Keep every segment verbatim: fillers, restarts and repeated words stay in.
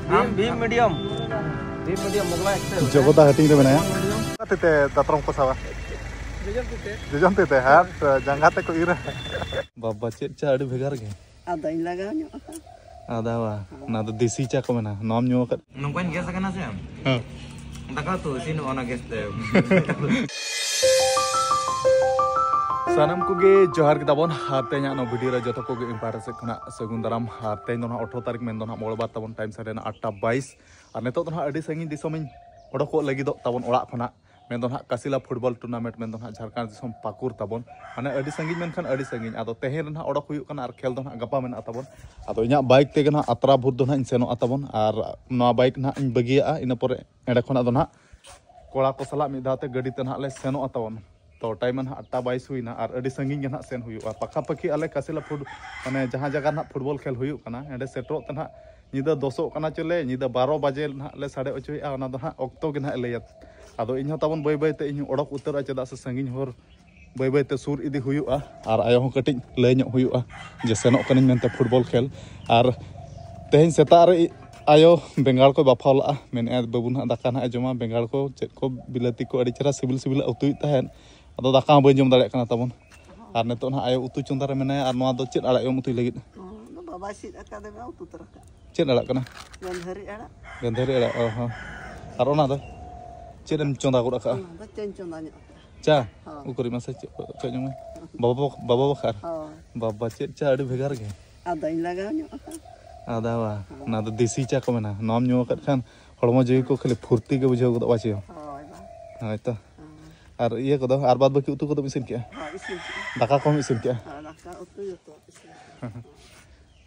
Bhim, Bhim medium. Bhim medium ᱢᱳᱜᱽᱞᱟ excel. ᱡᱚᱜᱚᱫᱟ ᱦᱟᱹᱴᱤᱧ ᱨᱮ ᱢᱮᱱᱟᱭᱟ᱾ ᱛᱤ ᱛᱮ ᱫᱟᱛᱨᱚᱢ ᱠᱚ ᱥᱟᱵᱟ᱾ ᱡᱚᱡᱚᱢ ᱛᱤ ᱛᱮ᱾ ᱡᱚᱡᱚᱢ ᱛᱤ ᱛᱮ, ᱦᱟᱛ ᱡᱟᱸᱜᱟ ᱛᱮᱠᱚ ᱤᱨᱟ᱾ ᱵᱟᱵᱟ, ᱪᱮᱫ ᱪᱟ ᱟᱹᱰᱤ ᱵᱷᱮᱜᱟᱨ ᱜᱮ᱾ ᱟᱫᱟᱧ ᱞᱟᱜᱟᱣ ᱧᱚᱜ ᱟᱠᱟᱫ᱾ ᱟᱫᱟ ᱵᱟ, ᱚᱱᱟ ᱫᱚ ᱫᱮᱥᱤ ᱪᱟ ᱠᱚ ᱢᱮᱱᱟ᱾ ᱱᱚᱣᱟᱢ ᱧᱩ ᱟᱠᱟᱫ? ᱱᱚᱝᱠᱟᱧ ᱜᱮᱥ ᱟᱠᱟᱱᱟ ᱥᱮ? ᱦᱮᱸ᱾ ᱫᱟᱠᱟ ᱩᱛᱩ ᱤᱥᱤᱱᱚᱜᱼᱟ ᱚᱱᱟ ᱜᱮᱥ ᱛᱮ᱾ ᱥᱟᱱᱟᱢ ᱠᱚᱜᱮ ᱡᱚᱦᱟᱨ ᱜᱮ ᱛᱟᱵᱚᱱ᱾ ᱟᱨ ᱛᱮᱦᱮᱧᱟᱜ ᱱᱚᱣᱟ ᱵᱷᱤᱰᱤᱭᱳ ᱨᱮ ᱡᱚᱛᱚ ᱠᱚᱜᱮ ᱤᱧ ᱯᱟᱦᱴᱟ ᱥᱮᱫ ᱠᱷᱚᱱᱟᱜ ᱥᱟᱹᱜᱩᱱ ᱫᱟᱨᱟᱢ᱾ ᱟᱨ ᱛᱮᱦᱮᱧ ᱫᱚ ᱱᱟᱦᱟᱜ ᱟᱴᱷᱨᱚ ᱛᱟᱹᱨᱤᱠᱷ, ᱢᱮᱱ ᱫᱚ ᱱᱟᱦᱟᱜ ᱢᱚᱝᱜᱚᱞᱵᱟᱨ ᱛᱟᱵᱚᱱ᱾ ᱴᱟᱭᱤᱢ ᱥᱟᱰᱮᱭᱮᱱᱟ ᱟᱴᱴᱟ ᱵᱟᱭᱤᱥ᱾ ᱟᱨ ᱱᱤᱛᱚᱜ ᱫᱚ ᱱᱟᱦᱟᱜ ᱟᱹᱰᱤ ᱥᱟᱺᱜᱤᱧ ᱫᱤᱥᱚᱢᱤᱧ ᱚᱰᱚᱠᱚᱜ ᱞᱟᱹᱜᱤᱫᱚᱜ ᱛᱟᱵᱚᱱ ᱚᱲᱟᱜ ᱠᱷᱚᱱᱟᱜ᱾ ᱢᱮᱱ ᱫᱚ ᱱᱟᱦᱟᱜ ᱠᱟᱥᱤᱞᱟ ᱯᱷᱩᱴᱵᱚᱞ ᱴᱩᱨᱱᱟᱢᱮᱱᱴ, ᱢᱮᱱ ᱫᱚ ᱱᱟᱦᱟᱜ ᱡᱷᱟᱲᱠᱷᱚᱸᱰ ᱫᱤᱥᱚᱢ ᱯᱟᱹᱠᱩᱲ ᱛᱟᱵᱚᱱ᱾ ᱢᱟᱱᱮ ᱟᱹᱰᱤ ᱥᱟᱺᱜᱤᱧ ᱢᱮᱱᱠᱷᱟᱱ ᱟᱹᱰᱤ ᱥᱟᱺᱜᱤᱧ᱾ ᱟᱫᱚ ᱛᱮᱦᱮᱧ ᱨᱮ ᱱᱟᱦᱟᱜ ᱚᱰᱚᱠ ᱦᱩᱭᱩᱜ ᱠᱟᱱᱟ ᱟᱨ ᱠᱷᱮᱞ ᱫᱚ ᱱᱟᱦᱟᱜ ᱜᱟᱯᱟ ᱢᱮᱱᱟᱜᱼᱟ ᱛᱟᱵᱚᱱ᱾ ᱟᱫᱚ ᱤᱧᱟᱹᱜ ᱵᱟᱭᱤᱠ ᱛᱮᱜᱮ ᱱᱟᱦᱟᱜ ᱟᱛᱨᱟ ᱵᱷᱩᱨ ᱫᱚ ᱱᱟᱦᱟᱜ ᱤᱧ ᱥᱮᱱᱚᱜᱼᱟ ᱛᱟᱵᱚᱱ᱾ ᱟᱨ ᱱᱚᱣᱟ ᱵᱟᱭᱤᱠ ᱱᱟᱦᱟᱜ ᱤᱧ ᱵᱟᱹᱜᱤᱭᱟᱜᱼᱟ, ᱤᱱᱟᱹ ᱯᱚᱨᱮ ᱮᱸᱰᱮ ᱠᱷᱚᱱᱟᱜ ᱫᱚ ᱱᱟᱦᱟᱜ ᱠᱚᱲᱟ ᱠᱚ ᱥᱟᱞᱟᱜ ᱢᱤᱫ ᱫᱷᱟᱣ ᱛᱮ ᱜᱟᱹᱰᱤ ᱛᱮ ᱱᱟᱦᱟᱜ ᱞᱮ ᱥᱮᱱᱚᱜᱼᱟ ᱛᱟᱵᱚᱱ᱾ ᱛᱚ ᱴᱟᱭᱤᱢ ᱱᱟᱦᱟᱜ ᱟᱴᱴᱟ ᱵᱟᱭᱤᱥ ᱦᱩᱭᱱᱟ ᱟᱨ ᱟᱹᱰᱤ ᱥᱟᱺᱜᱤᱧ ᱜᱮ ᱱᱟᱦᱟᱜ ᱥᱮᱱ ᱦᱩᱭᱩᱜᱼᱟ᱾ ᱯᱟᱠᱷᱟᱯᱟᱹᱠᱷᱤ ᱟᱞᱮ ᱠᱟᱥᱤᱞᱟ ᱯᱷᱩᱴ-, ᱢᱟᱱᱮ ᱡᱟᱦᱟᱸ ᱡᱟᱭᱜᱟ ᱱᱟᱦᱟᱜ ᱯᱷᱩᱴᱵᱚᱞ ᱠᱷᱮᱞ ᱦᱩᱭᱩᱜ ᱠᱟᱱᱟ, ᱚᱸᱰᱮ ᱥᱮᱴᱮᱨᱚᱜ ᱛᱮ ᱱᱟᱦᱟᱜ ᱧᱤᱫᱟᱹ ᱫᱚᱥᱚᱜ ᱠᱟᱱᱟ ᱪᱚᱞᱮ, ᱧᱤᱫᱟᱹ ᱵᱟᱨᱚ ᱵᱟᱡᱮ ᱱᱟᱦᱟᱜ ᱞᱮ ᱥᱟᱰᱮ ᱦᱚᱪᱚᱭᱮᱫᱼᱟ᱾ ᱚᱱᱟ ᱫᱚ ᱱᱟᱦᱟᱜ ᱚᱠᱛᱚ ᱜᱮ ᱱᱟᱦᱟᱜ ᱮ ᱞᱟᱹᱭᱟ᱾ ᱟᱫᱚ ᱤᱧ ᱦᱚᱸ ᱛᱟᱵᱚᱱ ᱵᱟᱹᱭ ᱵᱟᱹᱭ ᱛᱮ ᱤᱧ ᱚᱰᱚᱠ ᱩᱛᱟᱹᱨᱚᱜᱼᱟ, ᱪᱮᱫᱟᱜ ᱥᱮ ᱥᱟᱺᱜᱤᱧ ᱦᱚᱨ ᱵᱟᱹᱭ ᱵᱟᱹᱭ ᱛᱮ ᱥᱩᱨ ᱤᱫᱤ ᱦᱩᱭᱩᱜᱼᱟ᱾ ᱟᱨ ᱟᱭᱳ ᱦᱚᱸ ᱠᱟᱹᱴᱤᱡ ᱞᱟᱹᱭ ᱧᱚᱜ ᱦᱩᱭᱩᱜᱼᱟ ᱡᱮ ᱥᱮᱱᱚᱜ ᱠᱟᱹᱱᱟᱹᱧ ᱢᱮᱱᱛᱮ ᱯᱷᱩᱴᱵᱚᱞ ᱠᱷᱮᱞ᱾ ᱟᱨ ᱛᱮᱦᱮᱧ ᱥᱮᱛᱟᱜ ᱨᱮ ᱟᱭᱳ ᱵᱮᱸᱜᱟᱲ ᱠᱚ ᱵᱟᱯᱷᱟᱣ ᱞᱟᱜᱼᱟ, ᱢᱮᱱᱮᱫᱼᱟ ᱵᱟᱹᱵᱩ ᱱᱟᱦᱟᱜ ᱫᱟᱠᱟ ᱱᱟᱦᱟᱜ ᱮ ᱡᱚᱢᱟ, ᱵᱮᱸᱜᱟᱲ ᱠᱚ ᱪᱮᱫ ᱠᱚ ᱵᱤᱞᱟᱹᱛᱤ ᱠᱚ ᱟᱹᱰᱤ ᱪᱮᱦᱨᱟ ᱥᱤᱵᱤᱞ ᱥᱤᱵᱤᱞ ᱮ ᱩᱛᱩᱭᱮᱫ ᱛᱟᱦᱮᱸᱫ᱾ ᱟᱫᱚ ᱫᱟᱠᱟ ᱦᱚᱸ ᱵᱟᱹᱧ ᱡᱚᱢ ᱫᱟᱲᱮᱭᱟᱜ ᱠᱟᱱᱟ ᱛᱟᱵᱚᱱ᱾ ᱟᱨ ᱱᱤᱛᱚᱜ ᱱᱟᱦᱟᱜ ᱟᱭᱳ ᱩᱛᱩ ᱪᱚᱸᱫᱟ ᱨᱮ ᱢᱮᱱᱟᱭᱟ᱾ ᱟᱨ ᱱᱚᱣᱟ ᱫᱚ ᱪᱮᱫ ᱟᱲᱟᱜ ᱮᱢ ᱩᱛᱩᱭ ᱞᱟᱹᱜᱤᱫ? ᱚ, ᱚᱱᱟ ᱵᱟᱵᱟᱭ ᱥᱤᱫ ᱟᱠᱟᱫᱟ, ᱩᱛᱩ ᱛᱚᱨᱟ ᱠᱟᱜ᱾ ᱪᱮᱫ ᱟᱲᱟᱜ ᱠᱟᱱᱟ? ᱜᱟᱹᱱᱫᱷᱟᱹᱨᱤ ᱟᱲᱟᱜ᱾ ᱜᱟᱹᱱᱫᱷᱟᱹᱨᱤ ᱟᱲᱟᱜ, ᱚ ᱦᱚᱸ᱾ ᱟᱨ ᱚᱱᱟ ᱫᱚ ᱪᱮᱫ ᱮᱢ ᱪᱚᱸᱫᱟ ᱜᱚᱫ ᱟᱠᱟᱜᱼᱟ? ᱚᱱᱟ ᱫᱚ ᱪᱟᱧ ᱪᱚᱸᱫᱟ ᱧᱚᱜ ᱟᱠᱟᱫᱟ᱾ ᱪᱟ? ᱦᱳᱭ᱾ ᱩᱠᱩᱨᱤᱡ ᱢᱟᱥᱮ ᱪᱮᱫ ᱠᱚ ᱪᱚ ᱧᱩ ᱢᱮ᱾ ᱵᱟᱵᱟ ᱵᱟᱠ-, ᱵᱟᱵᱟ ᱵᱟᱠᱷᱟᱨ? ᱦᱳᱭ᱾ ᱵᱟᱵᱟ, ᱪᱮᱫ ᱪᱟ ᱟᱹᱰᱤ ᱵᱷᱮᱜᱟᱨ ᱜᱮ᱾ ᱟᱫᱟᱧ ᱞᱟᱜᱟᱣ ᱧᱚᱜ ᱟᱠᱟᱫ᱾ ᱟᱫᱟ ᱵᱟ, ᱦᱳᱭ᱾ ᱚᱱᱟ ᱫᱚ ᱫᱮᱥᱤ ᱪᱟ ᱠᱚ ᱢᱮᱱᱟ᱾ ᱱᱚᱣᱟᱢ ᱧᱩ ᱟᱠᱟᱫ ᱠᱷᱟᱱ ᱦᱚᱲᱢᱚ ᱡᱤᱣᱤ ᱠᱚ ᱠᱷᱟᱹᱞᱤ ᱯᱷᱩᱨᱛᱤ ᱜᱮ ᱵᱩᱡᱷᱟᱹᱣ ᱜᱚᱫᱚᱜᱼᱟ ᱪᱮ᱾ ᱦᱳᱭ ᱵᱟ᱾ ᱦᱳᱭ ᱛᱚ᱾ ᱦᱳᱭ᱾ ᱟᱨ ᱤᱭᱟᱹ ᱠᱚᱫᱚ, ᱟᱨ ᱵᱟᱫ ᱵᱟᱹᱠᱤ ᱩᱛᱩ ᱠᱚᱫᱚᱢ ᱤᱥᱤᱱ ᱠᱮᱜᱼᱟ? ᱦᱳᱭ, ᱤᱥᱤᱱ ᱠᱮᱜᱼᱟ᱾ ᱫᱟᱠᱟ ᱠᱚᱦᱚᱸ ᱤᱥᱤᱱ ᱠᱮᱜᱼᱟ? ᱦᱳᱭ, ᱫᱟᱠᱟ ᱩᱛᱩ ᱡᱚᱛᱚ ᱤᱥᱤᱱ᱾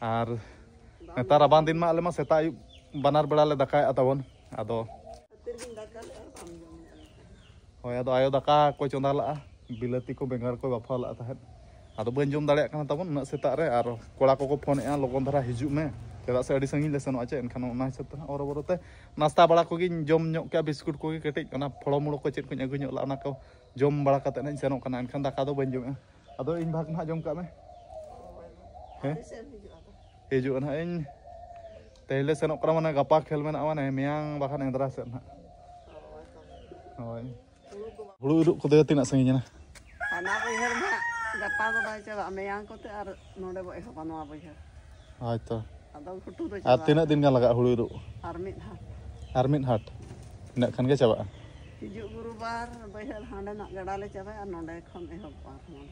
ᱟᱨ ᱱᱮᱛᱟᱨ ᱨᱟᱵᱟᱝ ᱫᱤᱱ ᱢᱟ ᱟᱞᱮ ᱢᱟ ᱥᱮᱛᱟᱜ ᱟᱹᱭᱩᱵ ᱵᱟᱱᱟᱨ ᱵᱮᱲᱟ ᱞᱮ ᱫᱟᱠᱟᱭᱮᱫᱼᱟ ᱛᱟᱵᱚᱱ᱾ ᱟᱫᱚ ᱠᱷᱟᱹᱛᱤᱨ ᱜᱤᱧ ᱫᱟᱠᱟ ᱞᱮᱜᱼᱟ, ᱵᱟᱢ ᱡᱚᱢ ᱞᱮᱜᱼᱟ᱾ ᱦᱳᱭ, ᱟᱫᱚ ᱟᱭᱳ ᱫᱟᱠᱟ ᱠᱚᱭ ᱪᱚᱸᱫᱟ ᱞᱟᱜᱼᱟ, ᱵᱤᱞᱟᱹᱛᱤ ᱠᱚ ᱵᱮᱸᱜᱟᱲ ᱠᱚᱭ ᱵᱟᱯᱷᱟᱣ ᱞᱟᱜᱼᱟ ᱛᱟᱦᱮᱸᱫ᱾ ᱟᱫᱚ ᱵᱟᱹᱧ ᱡᱚᱢ ᱫᱟᱲᱮᱭᱟᱜ ᱠᱟᱱᱟ ᱛᱟᱵᱚᱱ ᱩᱱᱟᱹᱜ ᱥᱮᱛᱟᱜ ᱨᱮ, ᱟᱨ ᱠᱚᱲᱟ ᱠᱚᱠᱚ ᱯᱷᱳᱱᱮᱜᱼᱟ, "ᱞᱚᱜᱚᱱ ᱫᱷᱟᱨᱟ ᱦᱤᱡᱩᱜ ᱢᱮ", ᱪᱮᱫᱟᱜ ᱥᱮ ᱟᱹᱰᱤ ᱥᱟᱺᱜᱤᱧ ᱞᱮ ᱥᱮᱱᱚᱜᱼᱟ ᱪᱮ᱾ ᱮᱱᱠᱷᱟᱱ ᱚᱱᱟ ᱦᱤᱥᱟᱹᱵ ᱛᱮ ᱦᱟᱸᱜ ᱦᱚᱨᱚᱵᱚᱨᱚ ᱛᱮ ᱱᱟᱥᱛᱟ ᱵᱟᱲᱟ ᱠᱚᱜᱮᱧ ᱡᱚᱢ ᱧᱚᱜ ᱠᱮᱜᱼᱟ, ᱵᱤᱥᱠᱩᱴ ᱠᱚᱜᱮ ᱠᱟᱹᱴᱤᱡ, ᱚᱱᱟ ᱯᱷᱚᱲᱚ ᱢᱩᱲᱚ ᱠᱚ ᱪᱮᱫ ᱠᱚᱧ ᱟᱹᱜᱩ ᱧᱚᱜ ᱞᱟᱜᱼᱟ, ᱚᱱᱟ ᱠᱚ ᱡᱚᱢ ᱵᱟᱲᱟ ᱠᱟᱛᱮᱫ ᱦᱟᱸᱜ ᱤᱧ ᱥᱮᱱᱚᱜ ᱠᱟᱱᱟ᱾ ᱮᱱᱠᱷᱟᱱ ᱫᱟᱠᱟ ᱫᱚ ᱵᱟᱹᱧ ᱡᱚᱢᱮᱜᱼᱟ᱾ ᱟᱫᱚ ᱤᱧ ᱵᱷᱟᱜᱽ ᱱᱟᱦᱟᱜ ᱡᱚᱢ ᱠᱟᱜ ᱢᱮ᱾ ᱦᱮᱸ? ᱛᱤᱥᱮᱢ ᱦᱤᱡᱩᱜᱼᱟ ᱟᱫᱚ? ᱦᱤᱡᱩᱜᱼᱟ ᱱᱟᱦᱟᱜ ᱤᱧ ᱛᱮᱦᱮᱧ ᱞᱮ ᱥᱮᱱᱚᱜ ᱠᱟᱱᱟ, ᱢᱟᱱᱮ ᱜᱟᱯᱟ ᱠᱷᱮᱞ ᱢᱮᱱᱟᱜᱼᱟ, ᱢᱟᱱᱮ ᱢᱮᱭᱟᱝ ᱵᱟᱠᱷᱟᱱ ᱮᱸᱫᱽᱨᱟ ᱥᱮᱫ ᱱᱟᱦᱟᱜ᱾ ᱦᱳᱭ᱾ ᱦᱩᱲᱩ ᱤᱨᱚᱜ ᱠᱚᱫᱚ ᱛᱤᱱᱟᱹᱜ ᱥᱟᱺᱜᱤᱧ ᱮᱱᱟ? ᱦᱟᱱᱟ ᱵᱟᱹᱭᱦᱟᱹᱲ ᱢᱟ ᱜᱟᱯᱟ ᱫᱚ ᱵᱟᱭ ᱪᱟᱵᱟᱜᱼᱟ, ᱢᱮᱭᱟᱝ ᱠᱚᱛᱮ ᱟᱨ ᱱᱚᱰᱮ ᱵᱚ ᱮᱦᱚᱵᱟ ᱱᱚᱣᱟ ᱵᱟᱹᱭᱦᱟᱹᱲ᱾ ᱦᱳᱭ ᱛᱚ᱾ ᱟᱫᱚ ᱜᱷᱩᱴᱩ ᱫᱚ ᱟᱨ ᱪᱟᱵᱟ ᱛᱤᱱᱟᱹᱜ ᱫᱤᱱ ᱜᱟᱱ ᱞᱟᱜᱟᱜᱼᱟ ᱦᱩᱲᱩ ᱤᱨᱚᱜ? ᱟᱨ ᱢᱤᱫ ᱦᱟᱴ᱾ ᱟᱨ ᱢᱤᱫ ᱦᱟᱴ? ᱤᱱᱟᱹᱜ ᱠᱷᱟᱱ ᱜᱮ ᱪᱟᱵᱟᱜᱼᱟ? ᱦᱤᱡᱩᱜ ᱜᱩᱨᱩᱵᱟᱨ ᱵᱟᱹᱭᱦᱟᱹᱲ ᱦᱟᱸᱰᱮᱱᱟᱜ ᱜᱟᱰᱟ ᱞᱮ ᱪᱟᱵᱟᱭᱟ ᱟᱨ ᱱᱚᱰᱮ ᱠᱷᱚᱱ ᱮᱦᱚᱵᱚᱜᱼᱟ ᱟᱨᱦᱚᱸ᱾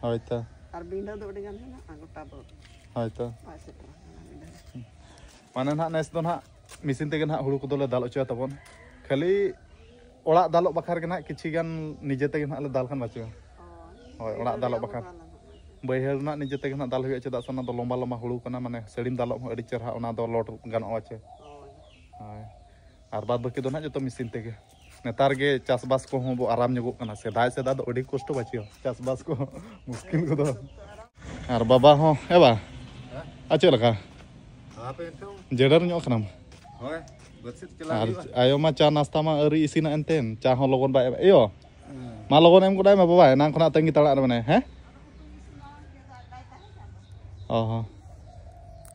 ᱦᱳᱭ ᱛᱚ᱾ ᱟᱨ ᱵᱤᱸᱰᱟᱹ ᱫᱚ ᱟᱹᱰᱤ ᱜᱟᱱ ᱦᱮᱱᱟᱜᱼᱟ, ᱜᱚᱴᱟ ᱫᱚ ᱦᱳᱭ ᱛᱚ᱾ ᱵᱟᱭ ᱥᱮᱴᱮᱨ ᱟᱠᱟᱱᱟ ᱵᱤᱸᱰᱟᱹ᱾ ᱢᱟᱱᱮ ᱱᱟᱦᱟᱜ ᱱᱮᱥ ᱫᱚ ᱱᱟᱦᱟᱜ ᱢᱮᱥᱤᱱ ᱛᱮᱜᱮ ᱱᱟᱦᱟᱜ ᱦᱩᱲᱩ ᱠᱚᱫᱚᱞᱮ ᱫᱟᱞ ᱦᱚᱪᱚᱭᱟ ᱛᱟᱵᱚᱱ᱾ ᱠᱷᱟᱹᱞᱤ ᱚᱲᱟᱜ ᱫᱟᱞᱚᱜ ᱵᱟᱠᱷᱨᱟ ᱜᱮ ᱱᱟᱦᱟᱜ ᱠᱤᱪᱷᱤ ᱜᱟᱱ ᱱᱤᱡᱮ ᱛᱮᱜᱮ ᱱᱟᱦᱟᱜ ᱞᱮ ᱫᱟᱞ ᱠᱷᱟᱱ ᱵᱟᱹᱪᱩᱜᱼᱟ᱾ ᱦᱳᱭ, ᱚᱲᱟᱜ ᱫᱟᱞᱚᱜ ᱵᱟᱠᱷᱨᱟ᱾ ᱵᱟᱹᱭᱦᱟᱹᱲ ᱨᱮᱱᱟᱜ ᱱᱤᱡᱮ ᱛᱮᱜᱮ ᱱᱟᱦᱟᱜ ᱫᱟᱞ ᱦᱩᱭᱩᱜᱼᱟ, ᱪᱮᱫᱟᱜ ᱥᱮ ᱚᱱᱟ ᱫᱚ ᱞᱚᱢᱵᱟ ᱞᱚᱢᱵᱟ ᱦᱩᱲᱩ ᱠᱟᱱᱟ, ᱢᱟᱱᱮ ᱥᱟᱹᱲᱤᱢ ᱫᱟᱞᱚᱜ ᱦᱚᱸ ᱟᱹᱰᱤ ᱪᱮᱦᱨᱟ, ᱚᱱᱟ ᱫᱚ ᱞᱚᱰ ᱜᱟᱱᱚᱜᱼᱟ ᱪᱮ᱾ ᱦᱳᱭ᱾ ᱦᱳᱭ᱾ ᱟᱨ ᱵᱟᱫ ᱵᱟᱹᱠᱤ ᱫᱚ ᱱᱟᱦᱟᱜ ᱡᱚᱛᱚ ᱢᱮᱥᱤᱱ ᱛᱮᱜᱮ᱾ ᱱᱮᱛᱟᱨ ᱜᱮ ᱪᱟᱥᱵᱟᱥ ᱠᱚᱦᱚᱸ ᱵᱚ ᱟᱨᱟᱢ ᱧᱚᱜᱚᱜ ᱠᱟᱱᱟ, ᱥᱮᱫᱟᱭ ᱥᱮᱫᱟᱭ ᱫᱚ ᱟᱹᱰᱤ ᱠᱚᱥᱴᱚ ᱵᱟᱹᱪᱩᱜᱼᱟ ᱪᱟᱥᱵᱟᱥ ᱠᱚ, ᱢᱩᱥᱠᱤᱞ ᱠᱚᱫᱚ᱾ ᱟᱨ ᱵᱟᱵᱟ ᱦᱚᱸ, ᱮ ᱵᱟ, ᱟᱨ ᱪᱮᱫ ᱞᱮᱠᱟ? ᱟᱯᱮ ᱱᱤᱛᱚᱜ? ᱡᱮᱰᱮᱨ ᱧᱚᱜ ᱠᱟᱱᱟᱢ᱾ ᱦᱳᱭ, ᱵᱟᱹᱫᱽ ᱥᱮᱫ ᱪᱟᱞᱟᱜ ᱟᱨ ᱦᱩᱭᱩᱜᱼᱟ᱾ ᱟᱭᱳ ᱢᱟ ᱪᱟ ᱱᱟᱥᱛᱟ ᱢᱟ ᱟᱹᱣᱨᱤ ᱤᱥᱤᱱᱟ ᱮᱱᱛᱮᱱ, ᱪᱟ ᱦᱚᱸ ᱞᱚᱜᱚᱱ ᱵᱟᱭ ᱮᱢ᱾ ᱮᱭᱳ, ᱦᱮᱸ᱾ ᱢᱟ ᱞᱚᱜᱚᱱ ᱮᱢ ᱜᱚᱫᱟᱭ ᱢᱮ ᱵᱟᱵᱟ, ᱮᱱᱟᱝ ᱠᱷᱚᱱᱟᱜ ᱛᱟᱺᱜᱤ ᱛᱟᱲᱟᱜ ᱨᱮ ᱢᱮᱱᱟᱭᱟ, ᱦᱮᱸ? ᱚ ᱦᱚᱸ᱾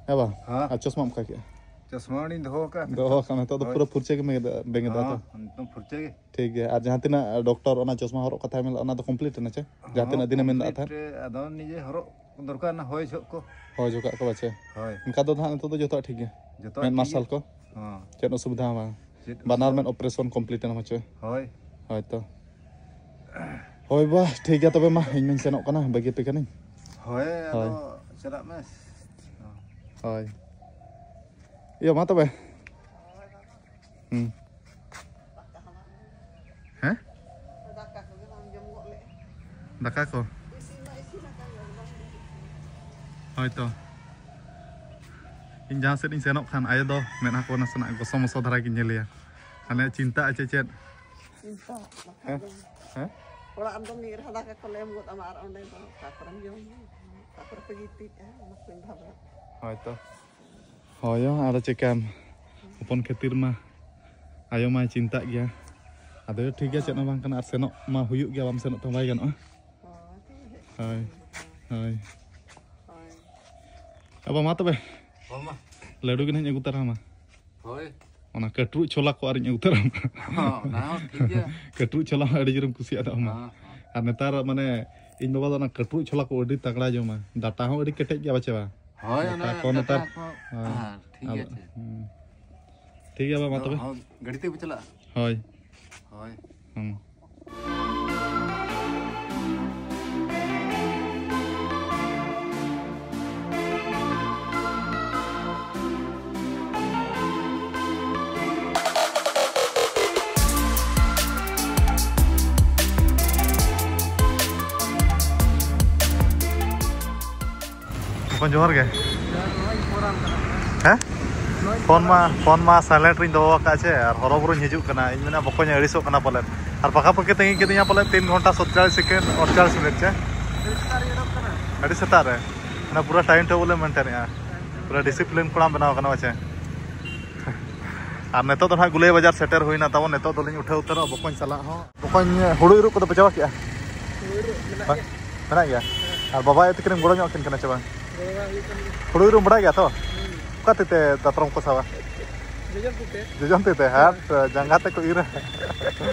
ᱦᱮᱸ ᱵᱟ? ᱦᱮᱸ᱾ ᱟᱨ ᱪᱚᱥᱢᱟᱢ ᱚᱠᱟ ᱠᱮᱜᱼᱟ? ᱪᱚᱥᱢᱟ ᱚᱸᱰᱮᱧ ᱫᱚᱦᱚ ᱟᱠᱟᱫᱼᱟ᱾ ᱫᱚᱦᱚ ᱟᱠᱟᱫ ᱢᱮ, ᱱᱤᱛᱚᱜ ᱫᱚ ᱦᱳᱭ᱾ ᱯᱩᱨᱟᱹ ᱯᱷᱩᱨᱪᱟᱹ ᱜᱮ ᱵᱮᱸᱜᱮᱫ, ᱵᱮᱸᱜᱮᱫᱚᱜᱼᱟ ᱛᱚ? ᱦᱮᱸ, ᱮᱠᱫᱚᱢ ᱯᱷᱩᱨᱪᱟᱹ ᱜᱮ᱾ ᱴᱷᱤᱠ ᱜᱮᱭᱟ᱾ ᱟᱨ ᱡᱟᱦᱟᱸ ᱛᱤᱱᱟᱹᱜ ᱰᱚᱠᱴᱚᱨ ᱚᱱᱟ ᱪᱚᱥᱢᱟ ᱦᱚᱨᱚᱜ ᱠᱟᱛᱷᱟᱭ ᱢᱮᱱ ᱞᱮᱫ, ᱚᱱᱟ ᱫᱚ ᱠᱚᱢᱯᱞᱤᱴ ᱮᱱᱟ ᱪᱮ? ᱡᱟᱦᱟᱸ ᱦᱚᱸ, ᱛᱤᱱᱟᱹᱜ ᱫᱤᱱᱮ ᱢᱮᱱ ᱞᱮᱫ ᱠᱚᱢᱯᱞᱤᱴ ᱛᱟᱦᱮᱸᱫ? ᱨᱮ ᱟᱫᱚ ᱱᱤᱡᱮ ᱦᱚᱨᱚᱜ ᱫᱚᱨᱠᱟᱨ ᱱᱟ, ᱦᱚᱭ ᱡᱚᱦᱚᱜ ᱠᱚ᱾ ᱦᱚᱭ ᱡᱚᱦᱚᱜ ᱠᱚ ᱯᱟᱪᱮ? ᱦᱳᱭ᱾ ᱚᱱᱠᱟ ᱫᱚ ᱱᱟᱦᱟᱜ ᱱᱤᱛᱚᱜ ᱫᱚ ᱡᱚᱛᱚᱣᱟᱜ ᱴᱷᱤᱠ ᱜᱮᱭᱟ᱾ ᱡᱚᱛᱚᱣᱟᱜ ᱢᱮᱫ ᱴᱷᱤᱠ ᱢᱟᱨᱥᱟᱞ ᱜᱮᱭᱟ᱾ ᱠᱚ? ᱦᱚᱸ᱾ ᱪᱮᱫ ᱚᱥᱩᱵᱤᱫᱷᱟ ᱦᱚᱸ ᱵᱟᱝ? ᱪᱮᱫ ᱵᱟᱱᱟᱨ ᱚᱥᱩᱵᱤᱫᱷᱟ? ᱢᱮᱫ ᱚᱯᱟᱨᱮᱥᱚᱱ ᱠᱚᱢᱯᱞᱤᱴ ᱮᱱᱟ ᱯᱟᱪᱮ? ᱦᱳᱭ᱾ ᱦᱳᱭ ᱛᱚ᱾ ᱦᱳᱭ ᱵᱟ, ᱴᱷᱤᱠ ᱜᱮᱭᱟ ᱛᱚᱵᱮ ᱢᱟ, ᱤᱧ ᱢᱟᱧ ᱥᱮᱱᱚᱜ ᱠᱟᱱᱟ, ᱵᱟᱹᱜᱤ ᱟᱯᱮ ᱠᱟᱹᱱᱟᱹᱧ᱾ ᱦᱳᱭ, ᱟᱫᱚ ᱦᱳᱭ᱾ ᱪᱟᱞᱟᱜ ᱢᱮ᱾ ᱦᱳᱭ᱾ ᱤᱭᱟᱹ, ᱢᱟ ᱛᱚᱵᱮ᱾ ᱦᱩᱸ᱾ ᱦᱮᱸ? ᱫᱟᱠᱟ ᱠᱚ᱾ ᱦᱳᱭ ᱛᱚ᱾ ᱤᱧ ᱡᱟᱦᱟᱸ ᱥᱮᱫ ᱤᱧ ᱥᱮᱱᱚᱜ ᱠᱷᱟᱱ, ᱟᱭᱳ ᱫᱚ ᱢᱮᱫᱦᱟ ᱠᱚ ᱱᱟᱥᱮᱱᱟᱜ ᱜᱚᱥᱚ ᱢᱚᱥᱚ ᱫᱷᱟᱨᱟ ᱜᱤᱧ ᱧᱮᱞᱮᱭᱟ᱾ ᱦᱟᱱᱮ ᱪᱤᱱᱛᱟᱹᱜᱼᱟ ᱪᱮ ᱪᱮᱫ? ᱪᱤᱱᱛᱟᱹ ᱵᱟᱠᱷᱟᱡ ᱦᱮᱸ? ᱫᱚ᱾ ᱦᱮᱸ? ᱚᱲᱟᱜ ᱨᱮᱫᱚ ᱢᱤᱫ ᱨᱟᱦᱟ ᱫᱟᱠᱟ ᱠᱚᱞᱮ ᱮᱢ ᱜᱚᱫ ᱟᱢᱟ ᱟᱨ ᱚᱸᱰᱮ ᱫᱚ ᱚᱠᱟ ᱠᱚᱨᱮᱢ ᱡᱚᱢᱟ? ᱚᱠᱟ ᱠᱚᱨᱮ ᱯᱮ ᱜᱤᱛᱤᱡᱼᱟ? ᱚᱱᱟ ᱠᱚᱧ ᱵᱷᱟᱵᱽᱱᱟ᱾ ᱦᱳᱭ ᱛᱚ᱾ ᱦᱳᱭ, ᱟᱫᱚ ᱪᱮᱠᱟᱭᱟᱢ? ᱦᱚᱯᱚᱱ ᱠᱷᱟᱹᱛᱤᱨ ᱢᱟ ᱟᱭᱳ ᱢᱟᱭ ᱪᱤᱱᱛᱟᱹᱜ ᱜᱮᱭᱟ᱾ ᱟᱫᱚ ᱴᱷᱤᱠ ᱜᱮᱭᱟ, ᱪᱮᱫ ᱦᱚᱸ ᱵᱟᱝ ᱠᱟᱱᱟ, ᱟᱨ ᱥᱮᱱᱚᱜ ᱢᱟ ᱦᱩᱭᱩᱜ ᱜᱮᱭᱟ, ᱵᱟᱢ ᱥᱮᱱᱚᱜ ᱛᱮᱦᱚᱸ ᱵᱟᱭ ᱜᱟᱱᱚᱜᱼᱟ᱾ ᱦᱳᱭ, ᱦᱳᱭ᱾ ᱦᱳᱭ᱾ ᱟᱵᱚ ᱢᱟ ᱛᱚᱵᱮ᱾ ᱦᱚᱸ ᱢᱟ᱾ ᱞᱟᱹᱰᱩ ᱜᱮ ᱱᱟᱦᱟᱜ ᱤᱧ ᱟᱹᱜᱩ ᱛᱟᱨᱟᱢᱟ᱾ ᱦᱳᱭ᱾ ᱚᱱᱟ ᱠᱟᱹᱴᱨᱩᱡ ᱪᱷᱳᱞᱟ ᱠᱚ ᱟᱨᱤᱧ ᱟᱹᱜᱩ ᱛᱟᱨᱟᱢᱟ᱾ ᱦᱚᱸ, ᱚᱱᱟ ᱦᱚᱸ ᱴᱷᱤᱠ ᱜᱮᱭᱟ᱾ ᱠᱟᱹᱴᱨᱩᱡ ᱪᱷᱳᱞᱟ ᱦᱚᱸ ᱟᱹᱰᱤ ᱡᱳᱨᱮᱢ ᱠᱩᱥᱤᱭᱟᱜ ᱛᱟᱦᱮᱸ ᱢᱟ᱾ ᱦᱚᱸ, ᱦᱚᱸ᱾ ᱟᱨ ᱱᱮᱛᱟᱨ ᱢᱟᱱᱮ ᱤᱧ ᱵᱟᱵᱟ ᱫᱚ ᱚᱱᱟ ᱠᱟᱹᱴᱨᱩᱡ ᱪᱷᱳᱞᱟ ᱠᱚ ᱟᱹᱰᱤ ᱛᱟᱜᱲᱟ ᱡᱚᱢᱟ᱾ ᱰᱟᱴᱟ ᱦᱚᱸ ᱟᱹᱰᱤ ᱠᱮᱴᱮᱡ ᱜᱮᱭᱟ ᱵᱟᱪᱮ ᱵᱟ? ᱦᱳᱭ, ᱰᱟᱴᱟ ᱚᱱᱟ ᱠᱚ ᱱᱮᱛᱟᱨ ᱰᱟᱴᱟ ᱠᱚ, ᱦᱮᱸ, ᱦᱮᱸ, ᱴᱷᱤᱠ ᱟᱫᱚ, ᱜᱮᱭᱟ, ᱟᱪᱪᱷᱟ᱾ ᱦᱩᱸ᱾ ᱴᱷᱤᱠ ᱜᱮᱭᱟ ᱵᱟ, ᱢᱟ ᱛᱚᱵᱮ᱾ ᱦᱚᱸ, ᱜᱟᱹᱰᱤ ᱛᱮᱜᱮ ᱯᱮ ᱪᱟᱞᱟᱜᱼᱟ? ᱦᱳᱭ᱾ ᱦᱳᱭ᱾ ᱦᱩᱸ᱾ ᱵᱚᱠᱚᱧ ᱡᱚᱦᱟᱨ ᱜᱮ᱾ ᱦᱮᱸ? ᱯᱷᱳᱱ ᱢᱟ, ᱯᱷᱳᱱ ᱢᱟ silent ᱨᱤᱧ ᱫᱚᱦᱚ ᱟᱠᱟᱫ ᱪᱮ, ᱟᱨ ᱦᱚᱨᱚᱵᱚᱨᱚᱧ ᱦᱤᱡᱩᱜ ᱠᱟᱱᱟ᱾ ᱤᱧ ᱢᱮᱱᱟ ᱵᱚᱠᱚᱧ ᱟᱹᱲᱤᱥᱚᱜ ᱠᱟᱱᱟ ᱯᱟᱞᱮᱫ᱾ ᱟᱨ ᱯᱟᱠᱟ ᱯᱟᱠᱤ ᱛᱟᱺᱜᱤ ᱠᱤᱫᱤᱧᱟ ᱯᱟᱞᱮᱫ ᱛᱤᱱ ᱜᱷᱚᱱᱴᱟ ᱥᱚᱛᱪᱟᱞᱤᱥ ᱥᱮᱠᱮᱱᱰ, ᱟᱴᱪᱟᱞᱤᱥ ᱢᱤᱱᱤᱴ ᱪᱮ? ᱟᱹᱰᱤ ᱥᱮᱛᱟᱜ ᱨᱮ᱾ ᱢᱟᱱᱮ ᱯᱩᱨᱟᱹ time table ᱮᱢ maintain ᱮᱜᱼᱟ᱾ ᱯᱩᱨᱟᱹ discipline ᱠᱚᱲᱟᱢ ᱵᱮᱱᱟᱣ ᱠᱟᱱᱟ ᱵᱟᱪᱮ? ᱟᱨ ᱱᱤᱛᱚᱜ ᱫᱚ ᱱᱟᱦᱟᱜ ᱜᱩᱞᱟᱹᱭ ᱵᱟᱡᱟᱨ ᱥᱮᱴᱮᱨ ᱦᱩᱭᱱᱟ ᱛᱟᱵᱚᱱ᱾ ᱱᱤᱛᱚᱜ ᱫᱚᱞᱤᱧ ᱩᱴᱷᱟᱹᱣ ᱩᱛᱟᱹᱨᱚᱜᱼᱟ ᱵᱚᱠᱚᱧ ᱥᱟᱞᱟᱜ ᱦᱚᱸ᱾ ᱵᱚᱠᱚᱧ, ᱦᱩᱲᱩ ᱤᱨᱚᱜ ᱠᱚᱫᱚ ᱯᱮ ᱪᱟᱵᱟ ᱠᱮᱜᱼᱟ? ᱦᱩᱲᱩ ᱤᱨᱚᱜ ᱢᱮᱱᱟᱜ ᱜᱮᱭᱟ᱾ ᱢᱮᱱᱟᱜ ᱜᱮᱭᱟ? ᱟᱨ ᱵᱟᱵᱟ ᱟᱭᱳ ᱛᱟᱹᱠᱤᱱ ᱜᱚᱲᱚ ᱧᱚᱜ ᱟᱹᱠᱤᱱ ᱠᱟᱱᱟ ᱪᱮ ᱵᱟᱝ? ᱜᱚᱲᱚ ᱵᱟᱲᱟ ᱦᱩᱭᱩᱜ ᱠᱟᱱ ᱜᱮᱭᱟ᱾ ᱦᱩᱲᱩ ᱤᱨᱚᱜ ᱵᱟᱲᱟᱭ ᱜᱮᱭᱟ ᱛᱚ? ᱦᱩᱸ᱾ ᱚᱠᱟ ᱛᱤ ᱛᱮ ᱫᱟᱛᱨᱚᱢ ᱠᱚ ᱥᱟᱵᱟ? ᱡᱚᱡᱚᱢ ᱛᱤ ᱛᱮ᱾ ᱡᱚᱡᱚᱢ ᱛᱤ ᱛᱮ, ᱦᱟᱴ, ᱡᱟᱸᱜᱟ ᱛᱮᱠᱚ ᱤᱨᱟ᱾